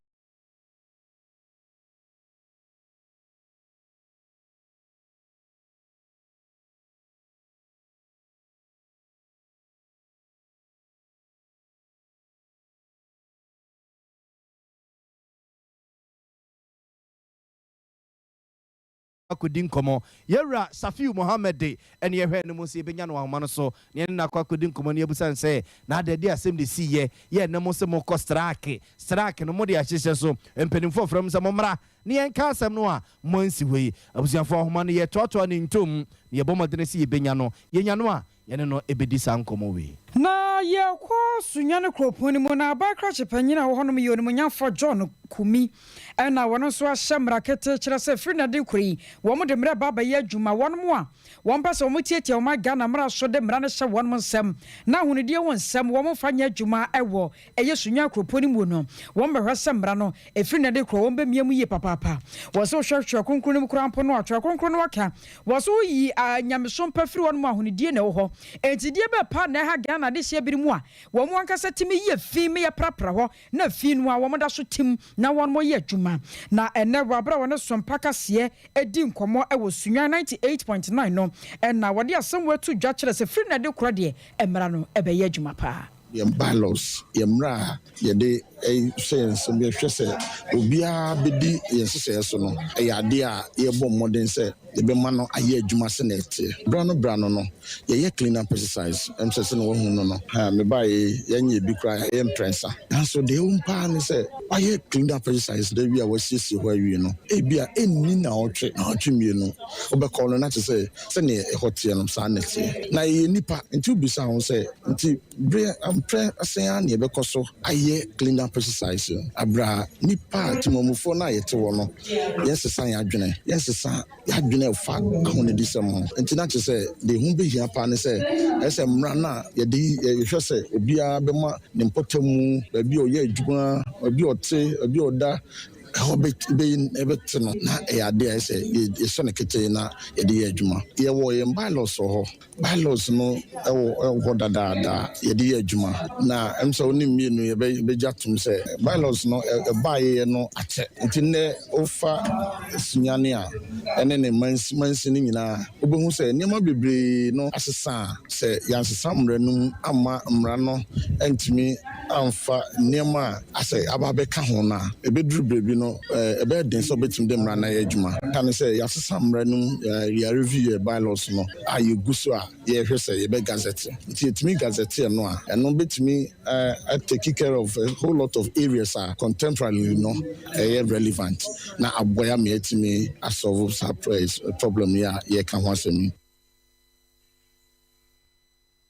Akɔdi nkɔmmɔ. Yɛn Wura Shafiu Mohammed de ɛne yɛhwɛ anim sɛ yɛbɛnya no wɔ ahoma no so na yɛne no akɔ akɔdi nkɔmmɔ na yɛabisa no sɛ, na adɛn de asɛm na ɛsiiɛ? Yɛ ɛnnɛ mo se mokɔ strake, strake no mode ahyehyɛ so, mpanimfoɔ frɛ mo sɛ mommra na yɛnka asɛm no a moansi hɔ yi. Abusuafoɔ, ahoma no yɛtoatoa no ntom na yɛbɔ mmɔdene sɛ yɛbɛnya no. Yɛnya no a, yɛne no bɛdi saa nkɔmmɔ wei. Na yɛkɔ Sunyani kuropɔn no mu na aban krakye panyin a ɔwɔ hɔnom yɛ Onimuonyamfoɔ John Kumi ɛna wɔn nso ahyɛ mmara ketee kyerɛ sɛ firi nnɛ de rekɔ yi wɔn de mmara ba abɛyɛ adwuma. Wɔn a wɔn pɛ sɛ wɔn tiatia ɔman Ghana mmara so de mmara no hyɛ wɔn nsam na ahonidie ho nsɛm wɔn mfa nyɛ adwuma wɔ ɛyɛ Sunyani kuropɔn no mu no wɔn bɛhwɛ sɛ mmara no ɛfiri nnɛ de rekorɔ wɔn bɛmia mu yie papaapa. Wɔ sɛ wohwɛ Twerɛ Kronkron no mu koraa mpo no a Twerɛ Kronkron no aka wɔ so woyi nyamesom pa firi hɔnom a ahonidie na ɛwɔ hɔ. Enti deɛ bɛn paa na ɛha Ghana adehyeɛ bere mu a wɔn ankasa tumi yi fi ma yɛprapra hɔ na fi no a wɔn da so tim na wɔn yɛ adwuma. Na ɛnnɛ wɔ abere a wɔne Sompa Kaseɛ di nkɔmmɔ wɔ Sunyani 98.9 no na wɔde asɛm wei to dwa kyerɛ sɛ firi nnɛ de korɔ deɛ mmara no bɛyɛ adwuma paa. Yɛn bylaws, yɛn mmara a yɛde hyɛ yɛn nsam, yɛhwɛ sɛ obiara bɛdi yɛn nhyehyɛeɛ so no, ɛyɛ adeɛ a yɛrebɔ mmɔden sɛ yɛbɛma no ayɛ adwuma sɛdeɛ ɛteɛ. Berɛ ano berɛ ano no, yɛyɛ clean up exercise, ɛm sɛ sɛdeɛ woahu no no, mebaeɛ yi, yɛnyɛɛ bi koraa, ɛyɛ mprɛnsa. Nanso deɛ ɛwom pa ara ne sɛ, woayɛ clean up exercise no awie a woasiesie hɔ awie no, ebia ɛnni nnawɔtwe, nnawɔtwe mmienu, wobɛkɔ no na kyerɛ sɛ Sɛnea ɛhɔ teɛ no, saa na ɛteɛ. Na yɛyɛ nnipa, enti wobisa ho sɛ, Enti bere mprɛ sɛn ara na yɛbɛkɔ so ayɛ clean up exercise no? Bere a nnipa a temammufoɔ no a yɛte hɔ no, yɛnsesa yɛn adwene, yɛnsesa yɛn adwene a ɛfa ahonidisɛm ho. Enti na kyerɛ sɛ, deɛ ɛho bɛhia paa ne sɛ, ɛsɛ sɛ mmara no a yɛde yi, yɛhwɛ sɛ obiara bɛma ne mpɔtam, baabi a ɔyɛ adwuma, baabi a ɔte, baabi a ɔda, Ɛhɔ bɛte no, na ɛyɛ adeɛ a ɛsɛ sɛ yɛsɔ no ketee na yɛde yɛ adwuma. Yɛwɔ yɛn bylaws wɔ hɔ. Bylaws no wɔ hɔ dadaada a yɛde yɛ adwuma. Na ɛm sɛ wo ne mmienu yɛbɛgye atom sɛ bylaws no ɛbaeɛ no akyɛ. Nti nnɛ wofa Sunyani a ɛne ne mansini nyinaa, wobɛhu sɛ nneɛma bebree no asesa a sɛ yɛansesa mmara no mu amma mmara no antumi amfa nneɛma a asɛ aba abɛka ho no a, ɛbɛduru berɛ bi no, ɛbɛyɛ den sɛ wobɛtumi de mmara no ayɛ adwuma. Ka ne sɛ, yɛasesa mmara no mu, yɛareview yɛn bylaws no a yɛgu so a yɛrehwɛ sɛ yɛbɛ gazette. Nti yɛtumi gazette ɛno a, ɛno bɛtumi a take care of a whole lot of areas a contemporarily no ɛyɛ relevant na aboa yɛn ama yɛatumi asolve saa problem yi a yɛreka ho asɛm yi.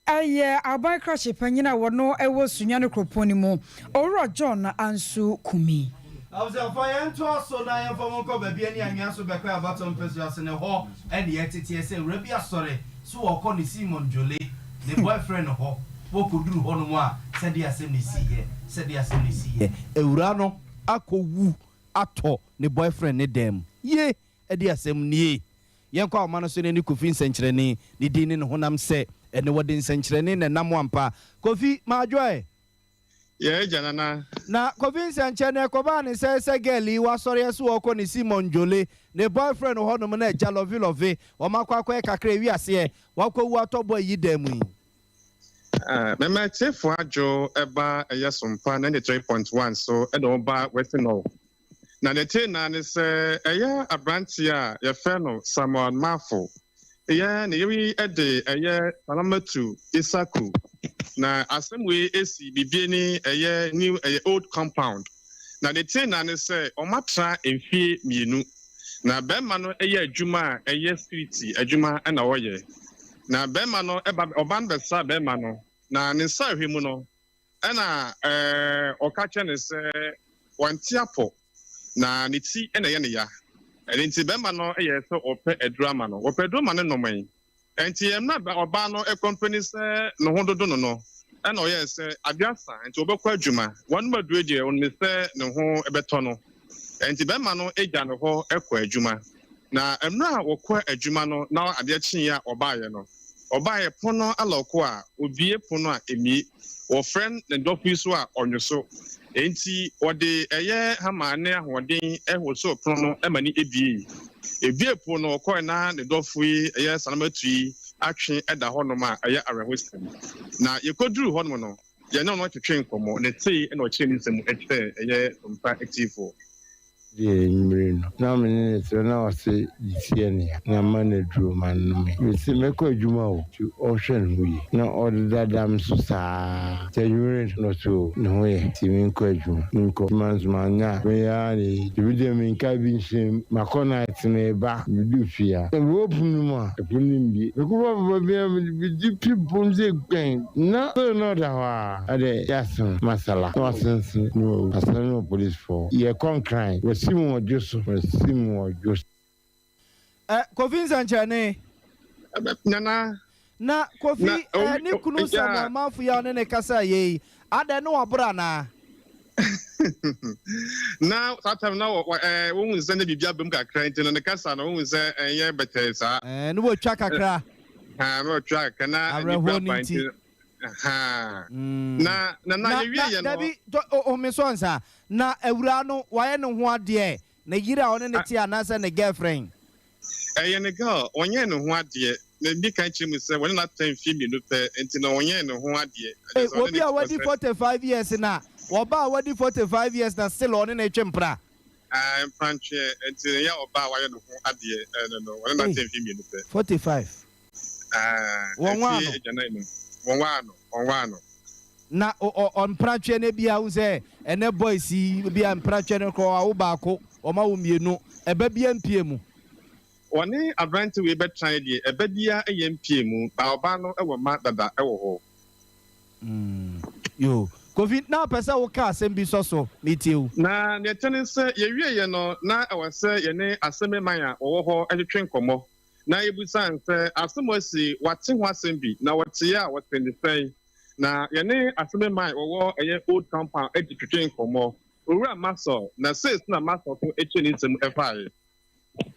Ɛyɛ aban krakye panyin a wɔno wɔ Sunyani kuropɔn no mu, Owura John Ansu Kumi. Abusuafoɔ yɛntoa so na yɛmfa mo nkɔ baabi ani anwea so bɛkɔ abatoɔ mpasua ase na ɛhɔ ɛne yɛteteɛ sɛ awura bi asɔre so wɔkɔ ne Simon Jole ne boyfriend hɔ wɔkɔduru hɔ nom a sɛdeɛ asɛm no siiɛ sɛdeɛ asɛm no siiɛ awura no akɔwu atɔ ne boyfriend ne dan mu ye ɛde asɛm nie Yɛnkɔ ahoma no so na ɛne Kofi nsɛnkyerɛnne, ne din ne ne honam sɛ ɛne wɔde nsɛnkyerɛnne na ɛnam ampa. Kofi, madwo ɛ? Yɛn agya Nana. Na Kofi nsɛnkyerɛnne ɛkɔbaa ne sɛ sɛ girl yi wasɔre ɛso ɔɔkɔ ne Simon Njole, ne boyfriend hɔ nom na agya lɔve lɔve, wɔn akɔ akɔyɛ kakra ewi aseɛ, wakɔ wu atɔ boy yi dan mu yi. Mɛma atiefo adwo ɛba ɛyɛ Sompa 93.1 so ɛna ɔba Western North. Na nea ɛte nyinaa ne sɛ ɛyɛ aberanteɛ a yɛfrɛ no Samuel Marfo. Yɛ ne yere yi de ɛyɛ Salamatu Isaku. Na asɛm wei esi Bibiani ɛyɛ new ɛyɛ old compound. Na nea ɛte nyinaa ne sɛ wɔatra mfie mmienu. Na bɛrima no yɛ adwuma a ɛyɛ security adwuma na ɔyɛ. Na bɛrima no ba ɔba no bɛsra bɛrima no. Na ne nsrahwɛ mu no Ɛnna ɔka kyerɛɛ no sɛ wante apɔ, na ne ti na ɛyɛ no ya. Ɛno nti, barima no yɛɛ sɛ ɔrepɛ aduru ama no. Wɔpɛ aduru ma no nomee. Ɛnti mmerɛ a ɔbaa no kɔmpleni sɛ ne ho dodo no no, ɛna ɔyɛɛ sɛ adeɛ asa nti ɔbɛkɔ adwuma. Wanom aduro deɛ ɔnim sɛ ne ho bɛtɔ no. Ɛnti bɛrima no gya no hɔ kɔ adwuma. Na mmerɛ a wɔkɔ adwuma no na adeɛ kyeeɛ a ɔbaeɛ no, ɔbaeɛ pono no alɔko a, ɔbue pono no a ɛmmue. Wɔfrɛ ne dɔfo yi so a ɔnwoso. Enti wɔde ɛyɛ hama ne ahoɔden wosoo pono no ma no buei. Ebuee pono no, ɔkɔe na ne dɔfo yi, ɛyɛ Salamatu yi, atwe da hɔnom a ɛyɛ awerɛhosɛm. Na yekoduruu hɔnom no, yɛne ɔno twetwee nkɔmmɔ, na sei na ɔkyerɛɛ ne nsɛm mu kyerɛɛ ɛyɛ Sompa atiefo. Deɛ anwummere no, na me ne no te hɔ na ɔse ne ti yɛ no ya na ma no aduro ma no nome. Mese mɛkɔ adwuma o, nti ɔhwɛ ne ho yie. Na ɔdeda me so saa nti anwummere no na ɔse o ne ho yɛ nti menkɔ adwuma. Menkɔ adwuma nso manyɛ a meyɛ ara na ɛyi. Ebi deɛ menka bi nhyɛ mu. Makɔ night meba medu fie a, na mewɔ pono no mu a, ɛpono no mbue. Mekɔfa papa bi a mede pi pono sɛ gbɛn na still na ɔda hɔ ara. Ɛde yɛasen masala na wasensen na wawu. Asɛm no wɔ police. Fo. Yɛ kɔ Nkran. Wasi mu wɔ dwo so. Wasi mu wɔ dwo so. Eh, Kofi nsɛnkyerɛnne. Nana. Na Kofi, eh, ne kunu Samuel Manfo yi a ɔne ne kasa yɛ yi, adɛn ne waboro anaa? Na saa time na eh, wohu sɛ ne biribi abam kakra nti no ne kasa no wohu sɛ ɛnyɛ bɛtɛɛ saa. Eh, ne watwa kakra. Ha, ne watwa kakra na awerɛhoɔ no nti. Na na na yɛwie yɛ no. Dabi, home so ansa. Na awuraa no, wayɛ ne ho adeɛ? Ne yere a ɔne no te anaasɛ ne girlfriend? Ɛyɛ ne girl, ɔnyɛɛ ne ho adeɛ. Madi kan kyerɛ mu sɛ wɔne no atena mfeɛ mmienu pɛ, nti no ɔnyɛɛ ne ho adeɛ. Ei, obi a wadi 45 years na, ɔbaa a wadi 45 years na still ɔne no retwe mpena? Ae, mprantweɛ, nti ɛnyɛ ɔbaa a wayɛ ne ho adeɛ no no, wɔne no atena mfeɛ mmienu pɛ. 45. Wɔnwaa no. Wɔnwaa no, wɔnwaa no. Na ɔmpratweɛ no ebia wohu sɛ ɛnɛ boys yi ebia mpratweɛ no korɔ awo baako wɔn awo mmienu ɛba bia mpie mu. Wɔne aberante wei bɛtrae deɛ ɛba bia ɛyɛ mpie mu ba ɔbaa no wɔ mma dada wɔ hɔ. Mm yoo Kofi na wopɛ sɛ woka asɛm bi sɔ so metie wo. Na deɛ ɛteɛ ne sɛ yɛwieɛ no na ɛwɔ sɛ yɛne asɛmmeman a wɔwɔ hɔ twetwe nkɔmmɔ Na yebisaa no sɛ, Asɛm a asi, wate ho asɛm bi, na wɔtee a, wɔtee no sɛn? Na yɛne Asɛmɛman a wɔwɔ ɛyɛ Old Compound adi twetwe nkɔmmɔ. Owura Maxwell, na sees na Maxwell nso kyerɛ ne nsɛm faeɛ.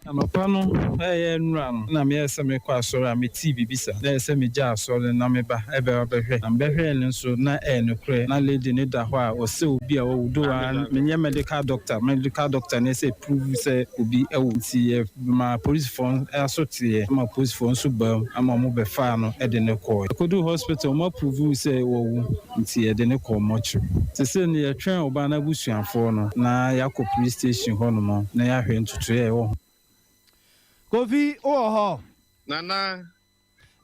Anɔpa no ɛyɛ nnora no na meyɛɛ sɛ merekɔ asɔre a metee biribi sa. Na ɛyɛ sɛ megyaa asɔre no na meba ɛbɛba bɛhwɛ. Na mebɛhwɛɛ no nso na ɛyɛ nokorɛ na lady no da hɔ a ɔsɛ obi a wawu though a menyɛ medical doctor, medical doctor no ɛsɛ prove sɛ obi awu nti yɛ Maa polisfoɔ aso teeɛ ma polisfoɔ nso baa mu ma wɔn bɛfaa no de no kɔɔɛ. Yɛkɔduu hospital wɔn aprovuu sɛ wawu nti yɛde no kɔɔ mortuary. Sesei no yɛtwɛn ɔbaa no abusuafoɔ no na yɛakɔ police station hɔ nom na yɛahwɛ ntotoeɛ a ɛwɔ ho. Kofi wowɔ hɔ? Nana.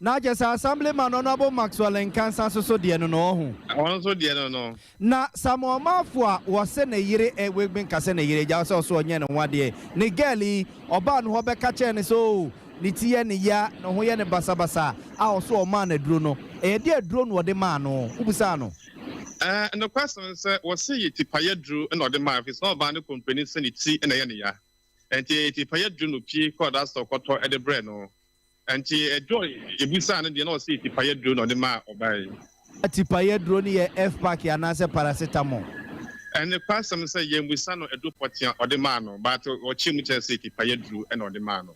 Na kyerɛ sɛ Assemblyman Honourable Maxwell Nkansah nso so deɛ no no ɔho. Ɔno nso deɛ no no. Na Samuel Marfo a wɔse ne yere eh wei menka sɛ ne yere agya sɛ ɔso ɔnyɛ ne ho adeɛ ne girl yi ɔbaa no hɔ bɛka kyerɛɛ no sɛ oo ne ti yɛ ne ya ne ho yɛ no basabasa a ɔso ɔmaa no aduro no ɛyɛ deɛ aduro na ɔde maa no wobisaa no? Eh nokwasɛm ne sɛ wɔse yɛ tipaeɛ aduro na ɔde maa ɛfiri sɛ na ɔbaa no kompleni sɛ ne ti na ɛyɛ ne ya ɛnti tipaeɛ aduro na opie kɔɔ drugstore kɔtɔ de brɛɛ no. Nti aduro a yɛbisaa no deɛ na ɔse tipaeɛ aduro na ɔde maa ɔbaa yi. Tipaeɛ aduro no yɛ F-pack anaasɛ paracetamol? Nokwasɛm ne sɛ yɛammisa no aduro pɔtee a ɔde maa no but ɔkyerɛ mu kyerɛɛ sɛ tipaeɛ aduro na ɔde maa no.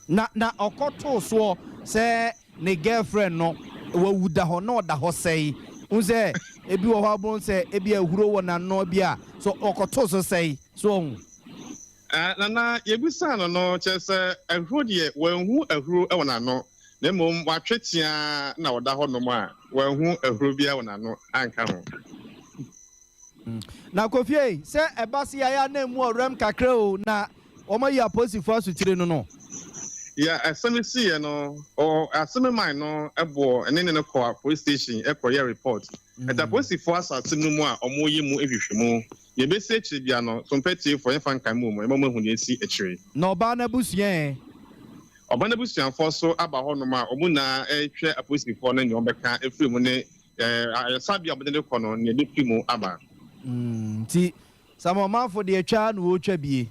Na na ɔkɔtoo soɔ sɛ ne girlfriend no wawu da hɔ na ɔda hɔ sɛe. Wohu sɛ ebi wɔ hɔ a wobɛhu sɛ ebi a ahuro wɔ n'ano bi a so ɔkɔtoo so sɛe. So wahu? Na na yɛbisaa no no, kyerɛ sɛ ahuro deɛ wanhu ahuro wɔ n'ano, na mmom watwe teaa na ɔda hɔ nom a wanhu ahuro biara wɔ n'ano anka ho. Na Kofi ei, sɛ ɛba se yɛayɛ a na emu ɔwerɛm kakra o, na wɔayi apolisifoɔ asotire no no. Yɛ asɛm yi siiɛ no, ɔ Asɛmɛman no boɔ ne ne no kɔɔ police station kɔyɛɛ report. Ɛda apolisifoɔ asase no mu a wɔreyɛ mu nhwehwɛmu. Nea ebesi akyiri biara no, so mpɛ atiefo yɛmfa nkae mu mmom, yɛbɛma wɔahu nea esi akyiri. Na ɔbaa no abusua ɛ? Ɔbaa no abusuafoɔ nso aba hɔnom a wɔn nyinaa rehwɛ apolisifoɔ no nea wɔbɛka afiri mu ne ayaresabea a wɔde no kɔ no nea ebefiri mu aba. Nti Samuel Manfo deɛ twa ara na ɔretwa bie.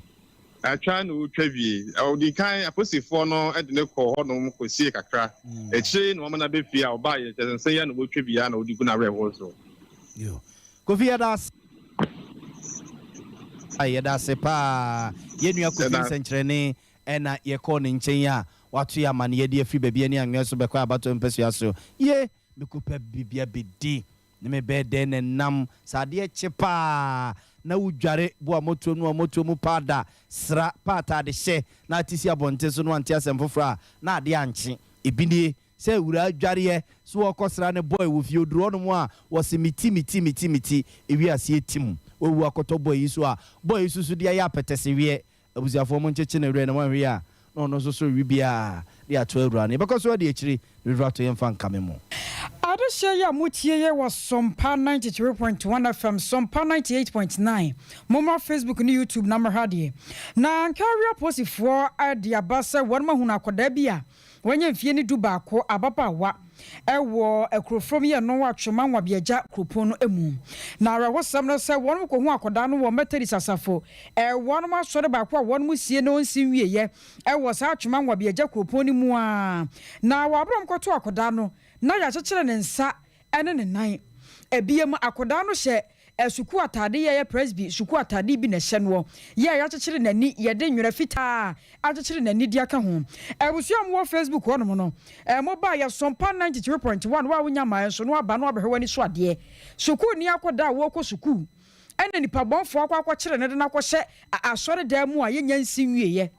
Atwa na ɔretwa wie. Ɔdi kan, apolisifoɔ no de no kɔɔ hɔnom kɔsiee kakra. Akyire yi na wɔama no aba fie a ɔbaeɛ, kyerɛ sɛ nsɛm yi ara na wɔretwa wie ara na wɔde gu n'awerɛhoɔ so. Yo. Kofi yɛda ase. Yɛda ase paa. Yɛn nua Kofi nsɛnkyerɛnne ɛna yɛkɔɔ ne nkyɛn a wato yɛn amaneɛ de afiri baabi ɛne anwea so bɛkɔ abatoɔ mpasua so. Ye! Mekɔpɛ biribi abɛdi ne me bɛyɛ dɛn na ɛnam sɛ adeɛ kye paa na wodware boa mmɔtoam ne wɔmmɔtoam mu paa da sra pa ataade hyɛ na ate si abɔnten so na wante asɛm foforɔ a na adeɛ ankye. Ebi nie, sɛ awuraa dwareɛ so ɔrekɔ sra ne boy wɔ fie ɔduru hɔnom a wɔse me ti me ti me ti me ti ewi aseɛ tim wawu akɔtɔ boy yi so a boy yi so so de ayɛ apɛtɛseweɛ Abusuafoɔ mo nkyekye ne werɛ na moanhwɛ yie a na ɔno nso so rewe biara de ato awura no. Yɛbɛkɔ so adi akyire na bɛfiri ato yɛmfa nkame mo. Adehyeɛ yi a motie yi wɔ Sompa 93.1 FM, Sompa 98.9. Mommra Facebook ne YouTube na mmɛhwɛ adeɛ. Na Nkawie apolisifoɔ de aba sɛ wɔn ahunu akwadaa bi a Wanya mfeɛ ne du baako, ababaawa, wɔ Akurofrom yɛ no Atwoma Nwabiagya kuropɔn no mu. Na awerɛhosɛm no sɛ wɔnom kɔhuu akɔdaa no wɔ Methodist asafo wɔnom asɔre baako a wɔnom sie no nsi nwieɛ wɔ saa Atwoma Nwabiagya kuropɔn no mu ara. Na wɔ aberɛ a wɔkɔtoo akɔdaa no na yɛakyekyere ne nsa ne ne nan. Ebiem, akɔdaa no hyɛ Sukuu atade yi a ɛyɛ Presby sukuu atade bi na ɛhyɛ noɔ, yɛ a yɛakyekyere n'ani, yɛde nwera fitaa akyekyere n'ani de aka ho. Abusua a mowɔ Facebook hɔnom no, moba a yɛsompa 93.1, wo a wonya mmaeɛ nso no aba na woabɛhwɛ w'ani so adeɛ. Sukuuni akɔdaa a wɔrekɔ sukuu ɛna nipabɔnfoɔ akɔ akɔkyere no de no akɔhyɛ asɔredan mu a yɛnnya nsi nwieɛ.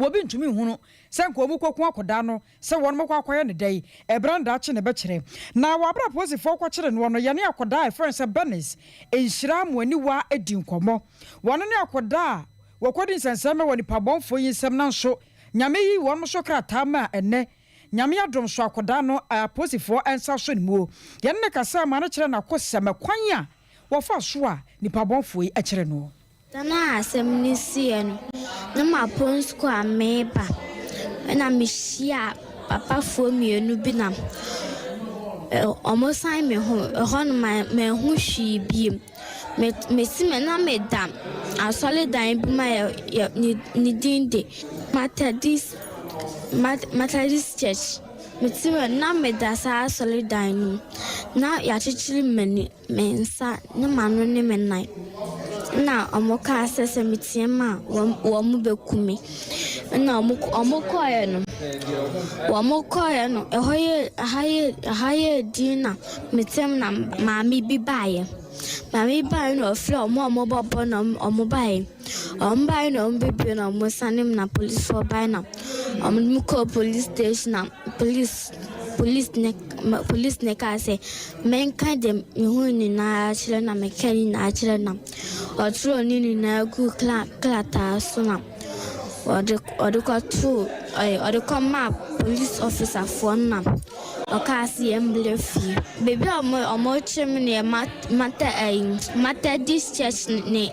Obi ntumi nhunu sɛ nka wɔn kɔku akɔdaa no sɛ wɔn bɛkɔ akɔyɛ no dɛn, ɛberɛ no daakye na ɛbɛkyerɛ. Na wɔ aberɛ a apolisifoɔ kɔkyere noɔ no, yɛne akɔdaa a yɛfrɛ no sɛ Bernice Nhyira Amoaniwa di nkɔmmɔ. Wɔno ne akɔdaa a wɔkɔdi nsɛnsɛmma wɔ nipa bɔnfoɔ yi nsam nanso Nyame yii wɔn so krataa maa ɛnnɛ Nyame adom so akɔdaa no apolisifoɔ nsa sɔ ne muo. Yɛne no kasaa maa no kyerɛɛ n'akosɛm ɛkwan a wɔfaa so a nipa bɔnfoɔ yi kyere noɔ. Da no a asɛm no siiɛ no, na mapɔn sukuu a mereba ɛna mehyiaa papafoɔ mmienu bi na wɔsan me ho. Ɛhɔ no manhu hwee bio. Me mesi me na meda asɔredan bi mu a yɛ ne din de Methodist Methodist Church. Mete hɔ na meda saa asɔredan no mu. Na yɛakyekyere m'ani. Me nsa ne m'ano ne me nan. Ɛnna wɔkaa sɛ sɛ meteam a, wɔbɛku me. Ɛnna wɔkɔeɛ no, wɔkɔeɛ no, ɛhɔ yɛ ɛha yɛ ɛha yɛɛ dinn na meteam na maame bi baeɛ. Maame bi baeɛ na ɔfrɛɛ wɔn a wɔbɔ bɔɔl na wɔbaeɛ. Wɔbaeɛ na wɔbɛbue na wɔsane me na polisifoɔ baeɛ na wɔde me kɔɔ police station na police police ne police ne kaa sɛ menka deɛ mehu nyinaa kyerɛ na meka ne nyinaa kyerɛ na ɔtwerɛ ne nyinaa guu krataa so na ɔde ɔde kɔtoo ɛɛ ɔde kɔmaa police officerfoɔ no na ɔkaa sɛ yɛmbrɛ fie. Baabi a wɔn wɔkyerɛ me no yɛ mata ɛyi Methodist church ne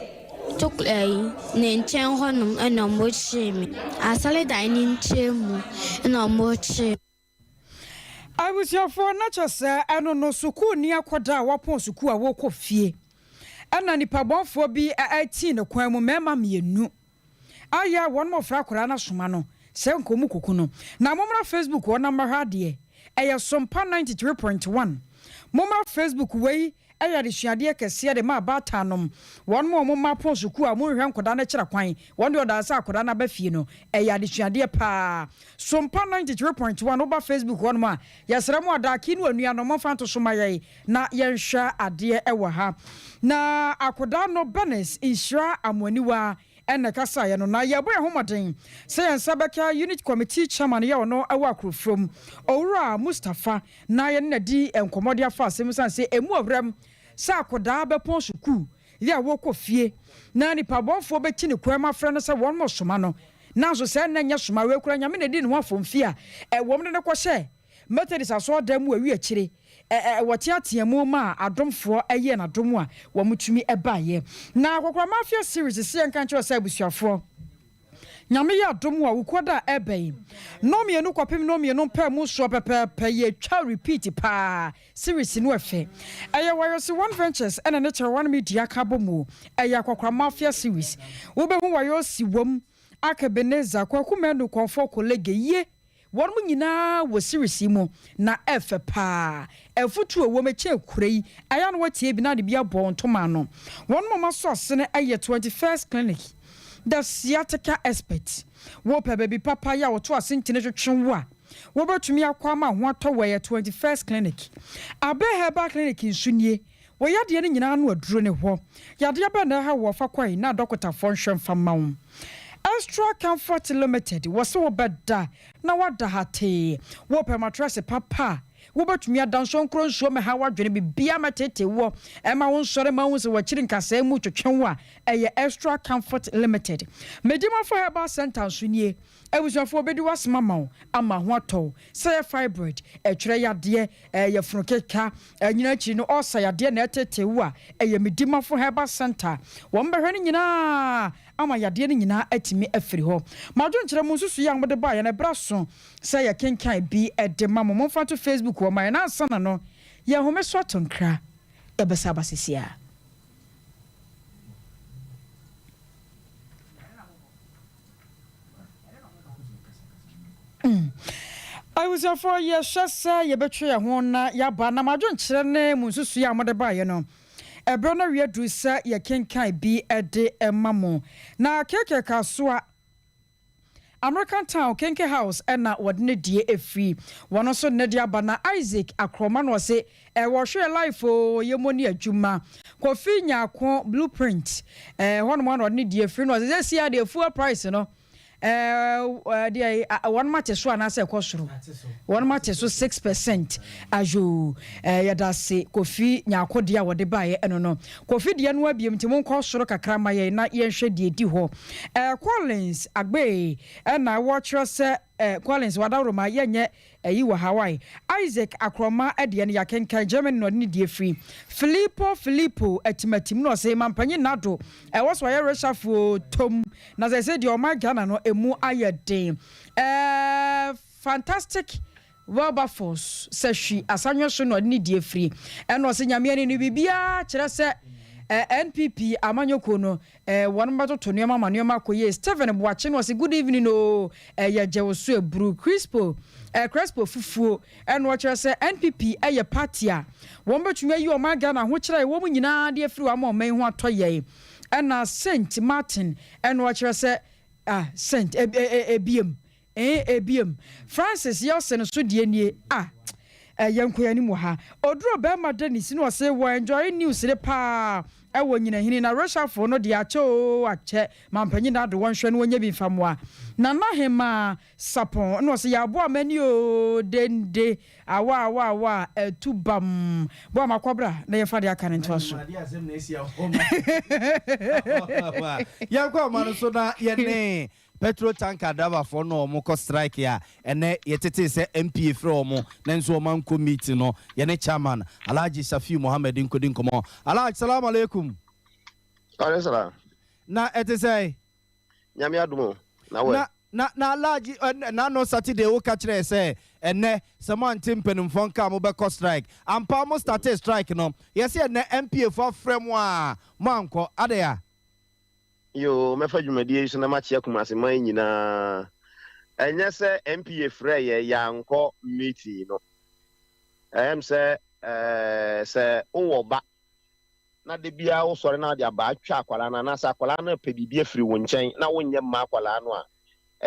Tok ɛyi ne nkyɛn hɔnom ɛna wɔkyeree me. Asɔredan ne nkyɛn mu ɛna wɔkyeree me. Abusuafoɔ, na kyerɛ sɛ ɛno no sukuuni akwadaa a wapɔn sukuu a wɔrekɔ fie ɛna nipabɔnfoɔ bi tii ne kwan mu, mmarima mmienu ayɛ a wɔn mmɔfra akwadaa no asoma no sɛ nka wɔn kɔku no. Na mommra Facebook hɔ na mmɛhwɛ adeɛ, ɛyɛ Sompa 93.1. Mommra Facebook wei Ɛyɛ adesuadeɛ kɛseɛ de ma abaatan nom, wɔnom a wɔn mma apɔn sukuu a wɔnhwɛ nkwadaa no akyira kwan, wɔn deɛ ɔdaa sɛ akwadaa no aba fie no, ɛyɛ adesuadeɛ paa. Sompa 93.1 woba Facebook hɔ nom a, yɛsrɛ mo Adaake ne onuanom momfa nto so ma yɛn na yɛnhwɛ adeɛ wɔ ha. Na akodaa no Bernice Nhyira Amoaniwa na ɛkasaeɛ no, na yɛrebɔ yɛn ho mmɔden sɛ yɛn nsa bɛka Unit Committee Chairman yɛ ɔno wɔ Akorofrom, Owura Mustapha, na yɛne no adi nkɔmmɔ de afa asɛm esiane sɛ emu ɔwerɛm sɛ akɔdaa bɛpɔn sukuu yɛ a wɔrekɔ fie na nipabɔnfoɔ bɛkyi ne kwan mu afrɛ no sɛ wɔn soma no, nanso sɛ ɛnna nyɛ soma wei koraa Nyame na ɛdi ne ho afɔmfie a ɛwɔm de no kɔhyɛ Methodist asɔɔdan mu awi akyire ɛ wɔteatea mu maa adomfoɔ yɛɛ no adom a wɔtumi baeɛ. Na Kɔkora Mafia series se yɛnka nkyerɛ sɛ abusuafoɔ. Nyame yɛ adom a, Wukuada a ɛreba yi, nnɔnmienu kɔpem nnɔnmienu mpaemu soɔ pɛpɛɛpɛ, yɛtwa repeat paa, series no ɛfɛ. Ɛyɛ Wayosi One Ventures ɛna ne Kyerɛ One Media aka abɔ mu. Ɛyɛ Akɔkora Mafia series. Wobɛhu Wayosi wom, Ark Ebenezer, Kwaku Manu, Kɔmfoɔ Kolege, Ye. Wɔnom nyinaa wɔ series yi mu na ɛfɛ paa. Afutuo a ɛwɔ mu ɛkyɛn kura yi. Ɛyɛ a na woatie bi na ade bi abɔ wo ntoma ano. Wɔnom a wɔasɔ asene yɛ 21st Clinic, The Sciatica Expert. Wopɛ baabi papa yɛ a wɔto ase ntini twetwe wo a, wobɛtumi akɔ ama ho atɔ wo ɛyɛ 21st Clinic. Abe Herbal Clinic nso nie. Wo yadeɛ no nyinaa ano aduro ne hɔ. Yadeɛ bɛn na ɛha wo fa kɔe na adɔkotafoɔ nhwɛ mfa mma wo. Extra Comfort Limited wɔ se wobɛda na woada hatee. Wopɛ matrɛse papa a wobɛtumi ada nsonkoro nsuo mmɛha w'adwene biribiara mmɛteetee woɔ ɛmma wo nsɔre mma wohu sɛ w'akyiri nkasɛɛ mu twetwe wo a ɛyɛ Extra Comfort Limited. Medimafo Herbal Centre nso nie. Abusuafoɔ bɛdi w'asɛm ama wo ama ho atɔ wo. Sɛ ɛyɛ fibroid, ɛtwerɛ yadeɛ, ɛyɛ yafunu keka, ɛnyina akyiri no ulcer yadeɛ na ɛtetee wo a, ɛyɛ Medimafo Herbal Centre. Wɔn bɛhwɛ ne nyinaa ama yadeɛ no nyinaa atumi afiri hɔ. Mo adwenkyerɛ, mo nsusuiɛ a mode baeɛ no, ɛberɛ aso sɛ yɛkenkan bi de ma mo. Momfa nto Facebook hɔ ma yɛn. Ansa na no, yɛn home so ato nkra. Yɛbɛsan aba seesei ara. Abusuafoɔ, yɛhwɛ sɛ yɛbɛtwe yɛn ho na yɛaba, na mo adwenkyerɛ ne mo nsusuiɛ a mode baeɛ no, ɛberɛ no awie aduru sɛ yɛkenkan bi de ma mo. Na KK Kasoa, American Town, Kenke House na wɔde ne deɛ firi. Wɔn nso de ne deɛ aba. Na Isaac Akoroma na ɔse, Ɛwɔ hwɛ life oo yɛ mo ni adwuma. Kofi Nyarko Blueprint ɛɛ hɔ nom na ɔde ne deɛ firi no ɔse sɛsi a deɛ fuel price no ɛɛ deɛ wɔn mate so anaasɛ ɛkɔ soro wɔn mate so 6% ayoo ɛɛ yɛda ase Kofi Nyarko deɛ a wɔde baeɛ ɛno no Kofi deɛ no abiem nti monkɔ soro kakra ma yɛn na yɛnhwɛ deɛ di hɔ ɛɛ Collins Agbee ɛna wɔkyerɛ sɛ ɛɛ Collins wadaworo ma yɛnyɛ Ayi wɔ Hawaii. Isaac Akorɔma deɛ no yɛakenkan, Germany na ɔde ne deɛ firi. Filippo Filippo Atimatim na ɔse Mampanyin Nado ɛwɔ sɛ ɔyɛ reshuffle oo tom na sɛsei deɛ ɔman Ghana no ɛmu ayɛ den. Ɛɛ Fantastic Wilberforce Sahwi Asanwe so na ɔde ne deɛ firi. Ɛna ɔse Nyame ani no biribiara kyerɛ sɛ NPP amanyɔkuo no Eh wɔn bɛtoto nneɛma ma nneɛma akɔ yie Stephen Boakye no ɔse good evening oo ɛyɛ gye wo so aburu Crispo eh Crespo fufuo ɛna ɔkyerɛ sɛ NPP ɛyɛ party a wɔn bɛtumi ayi ɔman Ghana ahokyerɛ a ɛwɔ mu nyinaa de afiri hɔ ama ɔman yi ho atɔ yɛn ɛna Saint Martin ɛna ɔkyerɛ sɛ ah Saint ebiem Eh ebiem, Francis Yelson nso deɛ nie ah eh yɛnkɔ yɛn anim wɔ ha. Oduro bɛɛma Dennis na ɔse wɔ enjoy news no paa ɛwɔ nyinahini na reshuffle no deɛ akyɛ oo akyɛ mampanyin Nado wɔnhwɛ na wɔnyɛ bi mfa mmoa Nana Hemaa Sapon na ɔse yɛaboa mani oo dende awa awa awa atu bam boa makɔ bra na yɛmfa deɛ aka no ntoa so. Yɛnkɔ ɔma no so na yɛne Petrol tanker driverfoɔ no a wɔn kɔ strike a ɛnɛ yɛtetee sɛ MPA frɛ wɔn nanso wɔn ankɔ meeting no, yɛne chairman Alhaji Shafiu Mohammed nkɔdi nkɔmmɔ. Alhaji, salaam alaikum. Waalaikum salaam. Na ɛte sɛn? Nyame adom o, na wo ɛ? Na, na, na Alhaji, ɛ, n'ano Saturday wo ka kyerɛɛ sɛ ɛnɛ sɛ mo ante mpanimfoɔ nka a mo bɛkɔ strike. Ampa mo startee strike no, yɛse ɛnɛ MPA foɔ afrɛ mo a mo ankɔ, adɛn a? Yoo, mɛfa dwumadie yi so na makyea Kumasi man nyinaa. Ɛnyɛ sɛ NPA frɛɛ yɛn yɛankɔ meeting no. Ɛyɛ me sɛ sɛ wowɔ ba na da biara wosɔre na wode abaa twa akwadaa no anaasɛ akwadaa no repɛ biribi afiri wo nkyɛn na wonyɛ mma akwadaa no a,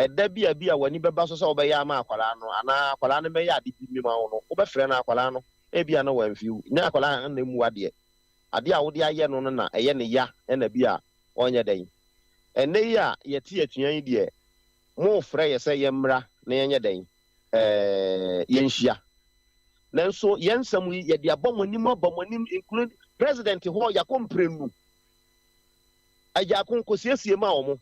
ɛda bi a bi a w'ani bɛba so sɛ wobɛyɛ ama akwadaa no anaa akwadaa no mmɛyɛ ade bi mma wo no, wobɛfrɛ no akwadaa no, ebia na wamfi wo. Nyɛ akwadaa na mmu adeɛ. Adeɛ a wode ayɛ no no na ɛyɛ no ya na bi a ɔnyɛ dɛn. Ɛnnɛ yi a yɛte atua yi deɛ, morefrɛ yɛ sɛ yɛmmra na yɛnyɛ dɛn? Ɛɛ, yɛnhyia. Nanso yɛn nsɛm yi, yɛde aba mo anim, aba mo anim, including President hɔ, yɛakɔ mprenu. Agyarko, kɔsiesie ma wɔn.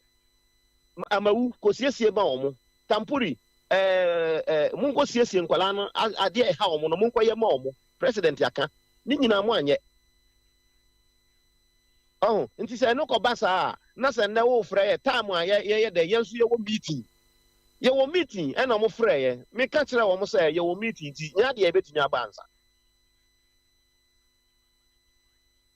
Amawu, kɔsiesie ma wɔn. Tampuri, ɛɛ, ɛɛ, monkɔsiesie nkwadaa no, adeɛ a ɛha wɔn no, monkɔyɛ ma wɔn. President aka. Ne nyinaa mo anyɛ. Ɔho, nti sɛ ɛno kɔba saa a, na sɛ nnɛ worefrɛ yɛ time a yɛ yɛyɛ dɛn yɛn nso yɛwɔ meeting. Yɛwɔ meeting ɛna wɔn frɛɛ yɛ. Meka kyerɛɛ wɔn sɛ yɛwɔ meeting nti nyɛ adeɛ a yɛbɛtumi aba ansa.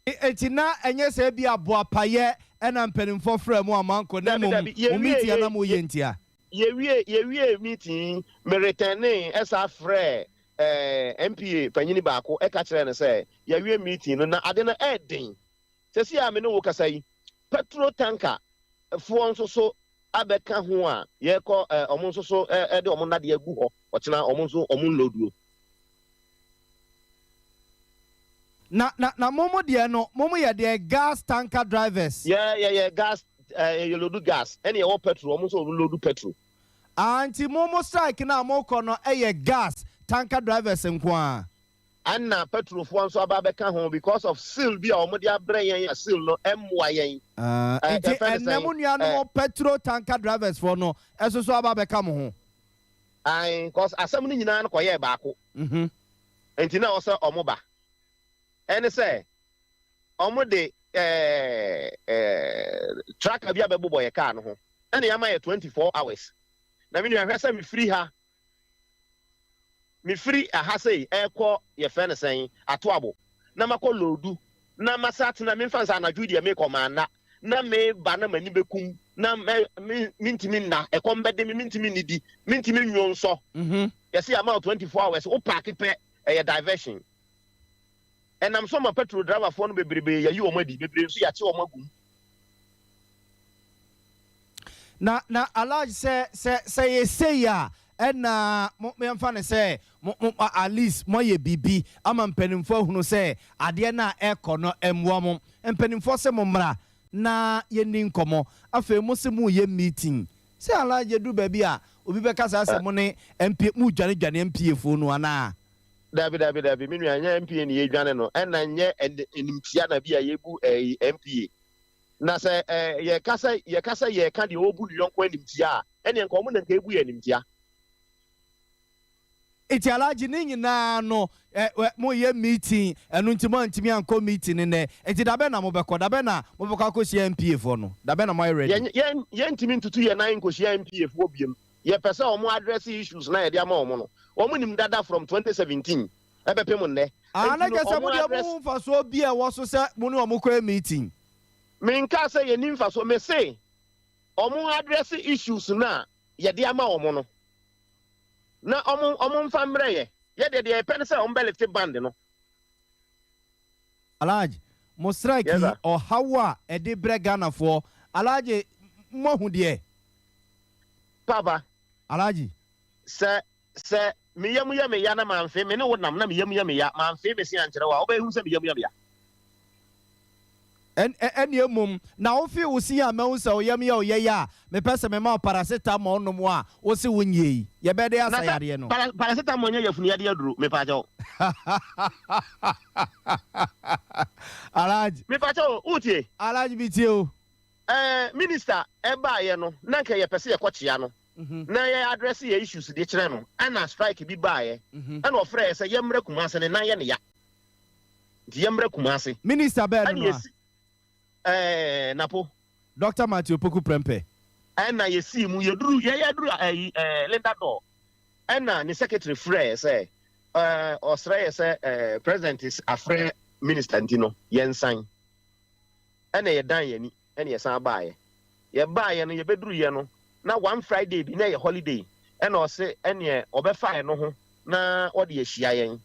Enti na ɛnyɛ sɛ ebia boapayɛ na mpanimfoɔ frɛɛ mo a moankɔ na Dabi mmom dabi, mo yɛwie meeting a yɛ na moreyɛ yɛ ntia? yɛwie yɛwiee meeting yi, me retɛnee ɛsan frɛɛ ɛɛ NPA panyini baako ɛka kyerɛɛ no sɛ yɛawie meeting no na ade no ɛɛden. Seesei a me ne wo kasa yi, pɛtro tanka foɔ nso so abɛka ho a yɛrekɔ ɛ, wɔn nso so ɛ, de wɔn nnadeɛ agu hɔ, ɔkyena wɔn nso wɔn nloduo. Na, na, na mo mo deɛ no, mo mo yɛ deɛ gas tanker drivers. Yɛ, yɛyɛ gas, ɛ, yɛlodu gas, ɛna yɛwɔ pɛtro, wɔn nso wɔn lodu pɛtro. Ah, nti mo mo strike no a mokɔ no yɛ gas tanker drivers nko ara? Ɛna pɛtrofoɔ nso aba abɛka ho because of seal bi a wɔde abrɛ yɛn a seal no mmoa yɛn. Ah, Ɛ, nti yɛfrɛ no ɛnnɛ sɛn? mo Ɛ, nuanom pɛtro tanker drivers foɔ no nso so aba abɛka mo ho? Ae, cause asɛm no nyinaa no kɔyɛɛ baako. Nti na ɛwɔ sɛ wɔn ba. Ɛne sɛ wɔn de ɛɛ ɛɛ tracker bi abɛbobɔ yɛ car no ho. Ɛna yɛama yɛ 24 hours. Na me nua hwɛ sɛ mefiri ha Mefiri ha sei rekɔ yɛfrɛ no sɛn, Atoabo, na makɔ Loodu, na masa atena, memfa no sɛ anadwo yi deɛ merekɔ, manna, na meba na m'ani bɛkum, na mɛ, me, mentumi nna, ɛkɔm bɛde me, mentumi nnidi, mentumi nnwonsɔ. Yɛse yɛama wo 24 hours, wo paake pɛ, ɛyɛ diversion. Ɛnam so ma petrol driverfoɔ no bebrebe yɛayi wɔn adi, bebree nso yɛakye wɔn agu mu. Na na Alhaji sɛ sɛ sɛ yɛ sei a ɛna mo yɛmfa no sɛ mo mo at least moayɛ biribi ama mpanimfoɔ ahunu sɛ adeɛ no a ɛrekɔ no ɛmmoa mo. Mpanimfoɔ se mo mmra na yɛnni nkɔmmɔ. Afei mo se moreyɛ meeting. Sɛ Alhaji ɛduru baabi a obi bɛka saa sɛ mo ne MPA moredwane dwane MPA foɔ no anaa? Dabi dabi dabi me nua ɛnyɛ MPA na yɛredwane no ɛna ɛnyɛ animtia na bi a yɛbu ɛyi MPA. Na sɛ yɛka sɛ yɛka sɛ yɛreka deɛ ɔrebu ne yɔnko animtia a, ɛnneɛ nka wɔn na nka ɛrebu yɛn animtia. Nti Alhaji ne nyinaa no ɛ ɛ moyɛ meeting ɛno nti moantumi ankɔ meeting no nnɛ nti dabɛn na mobɛkɔ dabɛn na mobɛkɔ akɔhyia NPA foɔ no dabɛn na moayɛ ready. Yɛn yɛn yɛntumi ntutu yɛn nan nkɔhyia NPA foɔ biom. Yɛpɛ sɛ wɔn address issues no a yɛde ama wɔn no. Wɔn nim dada from 2017 ɛbɛpem nnɛ. Ah Nti na no kyerɛ sɛ mo wɔn deɛ address. mohu mfasoɔ bi a ɛwɔ so sɛ mo ne wɔn kɔyɛ meeting. Menkaa sɛ yɛnni mfasoɔ, mese wɔn address issues no a yɛde ama wɔn no na wɔn wɔn mfa mmerɛ yɛ. Yɛ deɛ deɛ yɛpɛ ne sɛ wɔn bɛ lifte band no. Alhaji, mo strike Yes yi sir. ɔhaw a ɛde brɛ Ghanafoɔ, Alhaji moahu deɛ? Papa. Alhaji. Sɛ Sɛ me yam yɛ me ya na mamfe, me ne wo nam na me yam yɛ me ya, mamfe me se ankyerɛ wo a, wobɛhu sɛ me yam yɛ me ya. Ɛn, ɛnneɛ mmom, na wofee wo se a mahu sɛ wo yam yɛ wo yɛ ya a, mepɛ sɛ mema wo paracetamol nom a wo se wonyie yi, yɛbɛyɛ dɛn Na asa sɛ yareɛ no? para, paracetamol nyɛ yafunu yadeɛ aduro, mepaakyɛw. Alhaji. Mepaakyɛw o, wotie? Alhaji metie o. Ɛɛ, minister ɛbaeɛ no, na nka yɛpɛ sɛ yɛkɔkyea no. na yɛ address yɛ issues de kyerɛ no ɛna strike bi baeɛ ɛna ɔfrɛ yɛ sɛ yɛmmrɛ Kumase ne nan yɛ ne ya nti yɛmmrɛ Kumase. Minister bɛɛ no ɛna no a? yɛsi ɛɛ Napo. Doctor Matthew Opoku Prempeh. Ɛna yɛsii mu yɛduru yɛ yɛduru ɛyi ɛɛ Linda Dor ɛna ne secretary frɛ yɛ sɛ ɛɛ ɔsrɛ yɛ sɛ ɛɛ president afrɛ minister nti no yɛnsan ɛna yɛdan yɛn ani. ɛna yɛsan baeɛ. Yɛbaeɛ no yɛbɛduruiɛ no na one Friday bi na ɛyɛ holiday ɛna ɔse ɛneɛ ɔbɛfa ɛno ho na ɔde ahyia yɛn.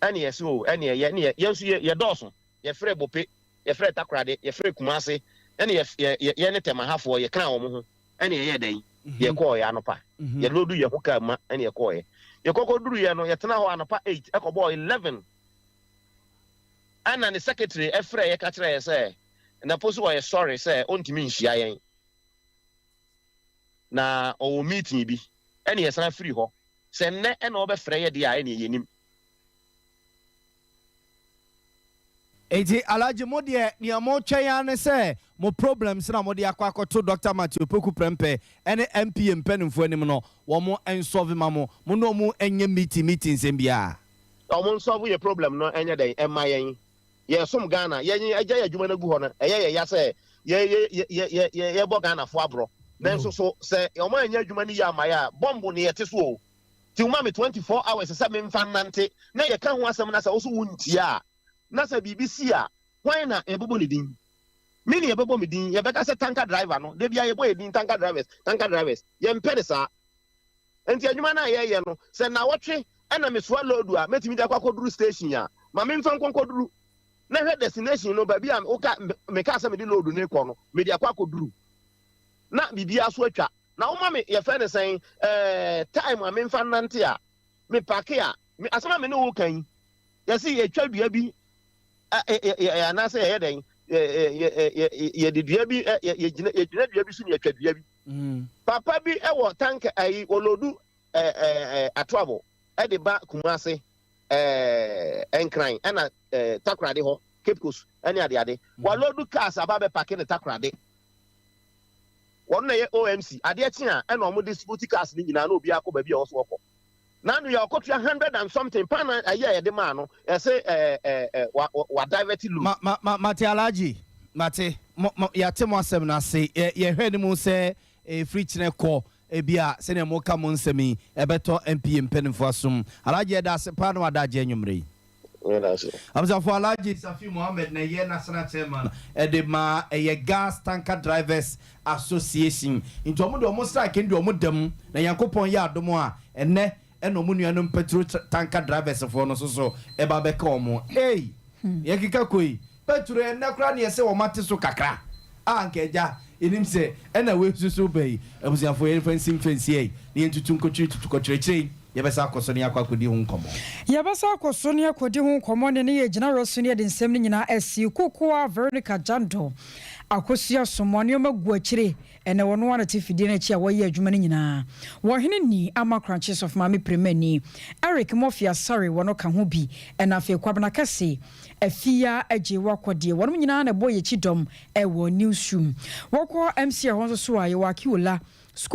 Ɛna yɛse oo ɛneɛ yɛ ɛneɛ yɛn nso yɛ yɛdɔɔso yɛfrɛ Bope, yɛfrɛ Takorade, yɛfrɛ Kumase ɛna yɛ yɛ yɛne Tɛmahafoɔ yɛkaa wɔn ho ɛna yɛyɛɛ dɛn yɛkɔɔeɛ anɔpa yɛloodu yɛn ho kaa ma ɛna yɛkɔɔeɛ. Yɛkɔkɔduruiɛ no yɛtena hɔ anɔpa eight ɛkɔbɔɔ 11 ɛna ne secretary ɛfrɛɛ yɛ ka kyerɛɛ yɛ sɛ Na po so ɔyɛ sorry sɛ ɔntumi nhyia yɛn na ɔwɔ meeting bi ɛne yɛsan firi hɔ. Sɛ nnɛ ɛna ɔbɛfrɛ yɛ deɛ a ɛneɛ yɛnim. Enti Alhaji mo deɛ nea mo twɛn ara ne sɛ mo problems no a mode akɔ akɔto Doctor Matthew Opoku Prempeh ɛne NPA mpaninfoɔ anim no wɔn nsɔve ma mo, mo ne wɔn nyɛ meeting meeting nsɛm biara. Wɔn nsɔve yɛ problem no nyɛ dɛn mma yɛn. Yɛresom Ghana, yɛn agyae adwuma no agu hɔ no, ɛyɛ yɛn ya sɛ yɛ yɛ yɛ yɛ yɛbɔ Ghanafoɔ aborɔ. Nanso so sɛ wɔn anyɛ adwuma no yie ama yɛ a, bɔmbo ne yɛte so o. Nti woma me 24 hours sɛ memfa nnante na yɛka ho asɛm na sɛ wo so wontie a, na sɛ biribi si a, hwan na yɛbɛbɔ ne din? Me ne yɛbɛbɔ me din, yɛbɛka sɛ tanker driver no, da biara yɛbɔ yɛn din tanker drivers, tanker drivers. Yɛmpɛ no saa. Nti adwuma no a yɛyɛ no, sɛ nnawɔtwe na mesoa load a mɛtumi de akɔ akɔduru station a, ma memfa nkɔ nkɔduru. Na hwɛ destination no, baabi a woka, mekaa sɛ mede load no rekɔ no, mede akɔ akɔduru. Na biribiara so atwa. Na woma me, yɛfrɛ no sɛn, ɛɛ, time a memfa nnante a, me pake a, me, asɛm a me ne wo reka yi, yɛse yɛtwa dua bi, anaasɛ yɛyɛ dɛn, yɛde dua bi, yɛgyina, yɛgyina dua bi so na yɛtwa dua bi. Papa bi wɔ tank ayi, ɔlodu atoabo de ba Kumase, Nkran ɛna Takoradi hɔ, Cape Coast ɛne adeade. Walodu cars aba abɛpake ne Takoradi. Wɔn na ɛyɛ OMC. Adeɛ kye a ɛna wɔn distribute cars no nyinaa na obiara kɔ baabi a ɔwɔ so ɔkɔ. N'ano yɛ ɔkɔtua hundred and something paa na ayi a yɛde maa no yɛse ɛɛ ɛɛ wa wa divert load. Ma ma ma mate Alhaji mate mo mo yɛate mo asɛm no ase yɛ yɛhwɛ anim sɛ ɛfiri kyerɛ kɔ ebia sɛnea moka mo nsɛm yi ɛbɛtɔ NPA mpanimfoɔ asom Alhaji yɛda ase paa na w'adagye anwummere yi. Abusuafo Alhaji Safi Mohammed na ɛyɛ National Chairman de ma ɛyɛ Gas Tanker Drivers Association. Nti wɔn de wɔn strike no deɛ wɔn da mu, na Nyankopɔn yɛ adom a ɛnnɛ ɛna wɔn nuanom Petrol Tanker Drivers foɔ no nso so ɛba abɛka wɔn. Ei! Nea ɛkeka kɔ yi, Petro ɛnnɛ koraa na yɛsɛ wɔn ate so kakra a anka agya yɛnim sɛ ɛna wei nso so ba yi. Abusuafo yɛmfa nsi mfa nsi ei na yɛntutu nkɔtwiri tutu kɔkyerɛkyerɛ yi yɛbɛsan akɔ so ne akɔ akɔdi ho nkɔmmɔ. Yɛbɛsan akɔ so ne akɔdi ho nkɔmmɔ ne ne yɛgyina werɛ so ne yɛde nsɛm no nyinaa asi. Kokoa Veronica Jandor Akosua Somoa nneɛma gu akyire Ɛnnɛ ɔno ara na te fidie no akyi a wɔyɛ adwuma no nyinaa. Wɔ Ɔhene Nii Ama Korankye Sɔfo Maame Premani, Eric Murphy Asare wɔ no ka ho bi, ɛna afei Kwabena Kɛse, Afia Agyei Wakɔdeɛ, wɔnom nyinaa na ɛbɔ yɛn akyi dɔm wɔ newsroom. Wɔkɔ MCR hɔ nso so a, yɛwɔ Akiola, School.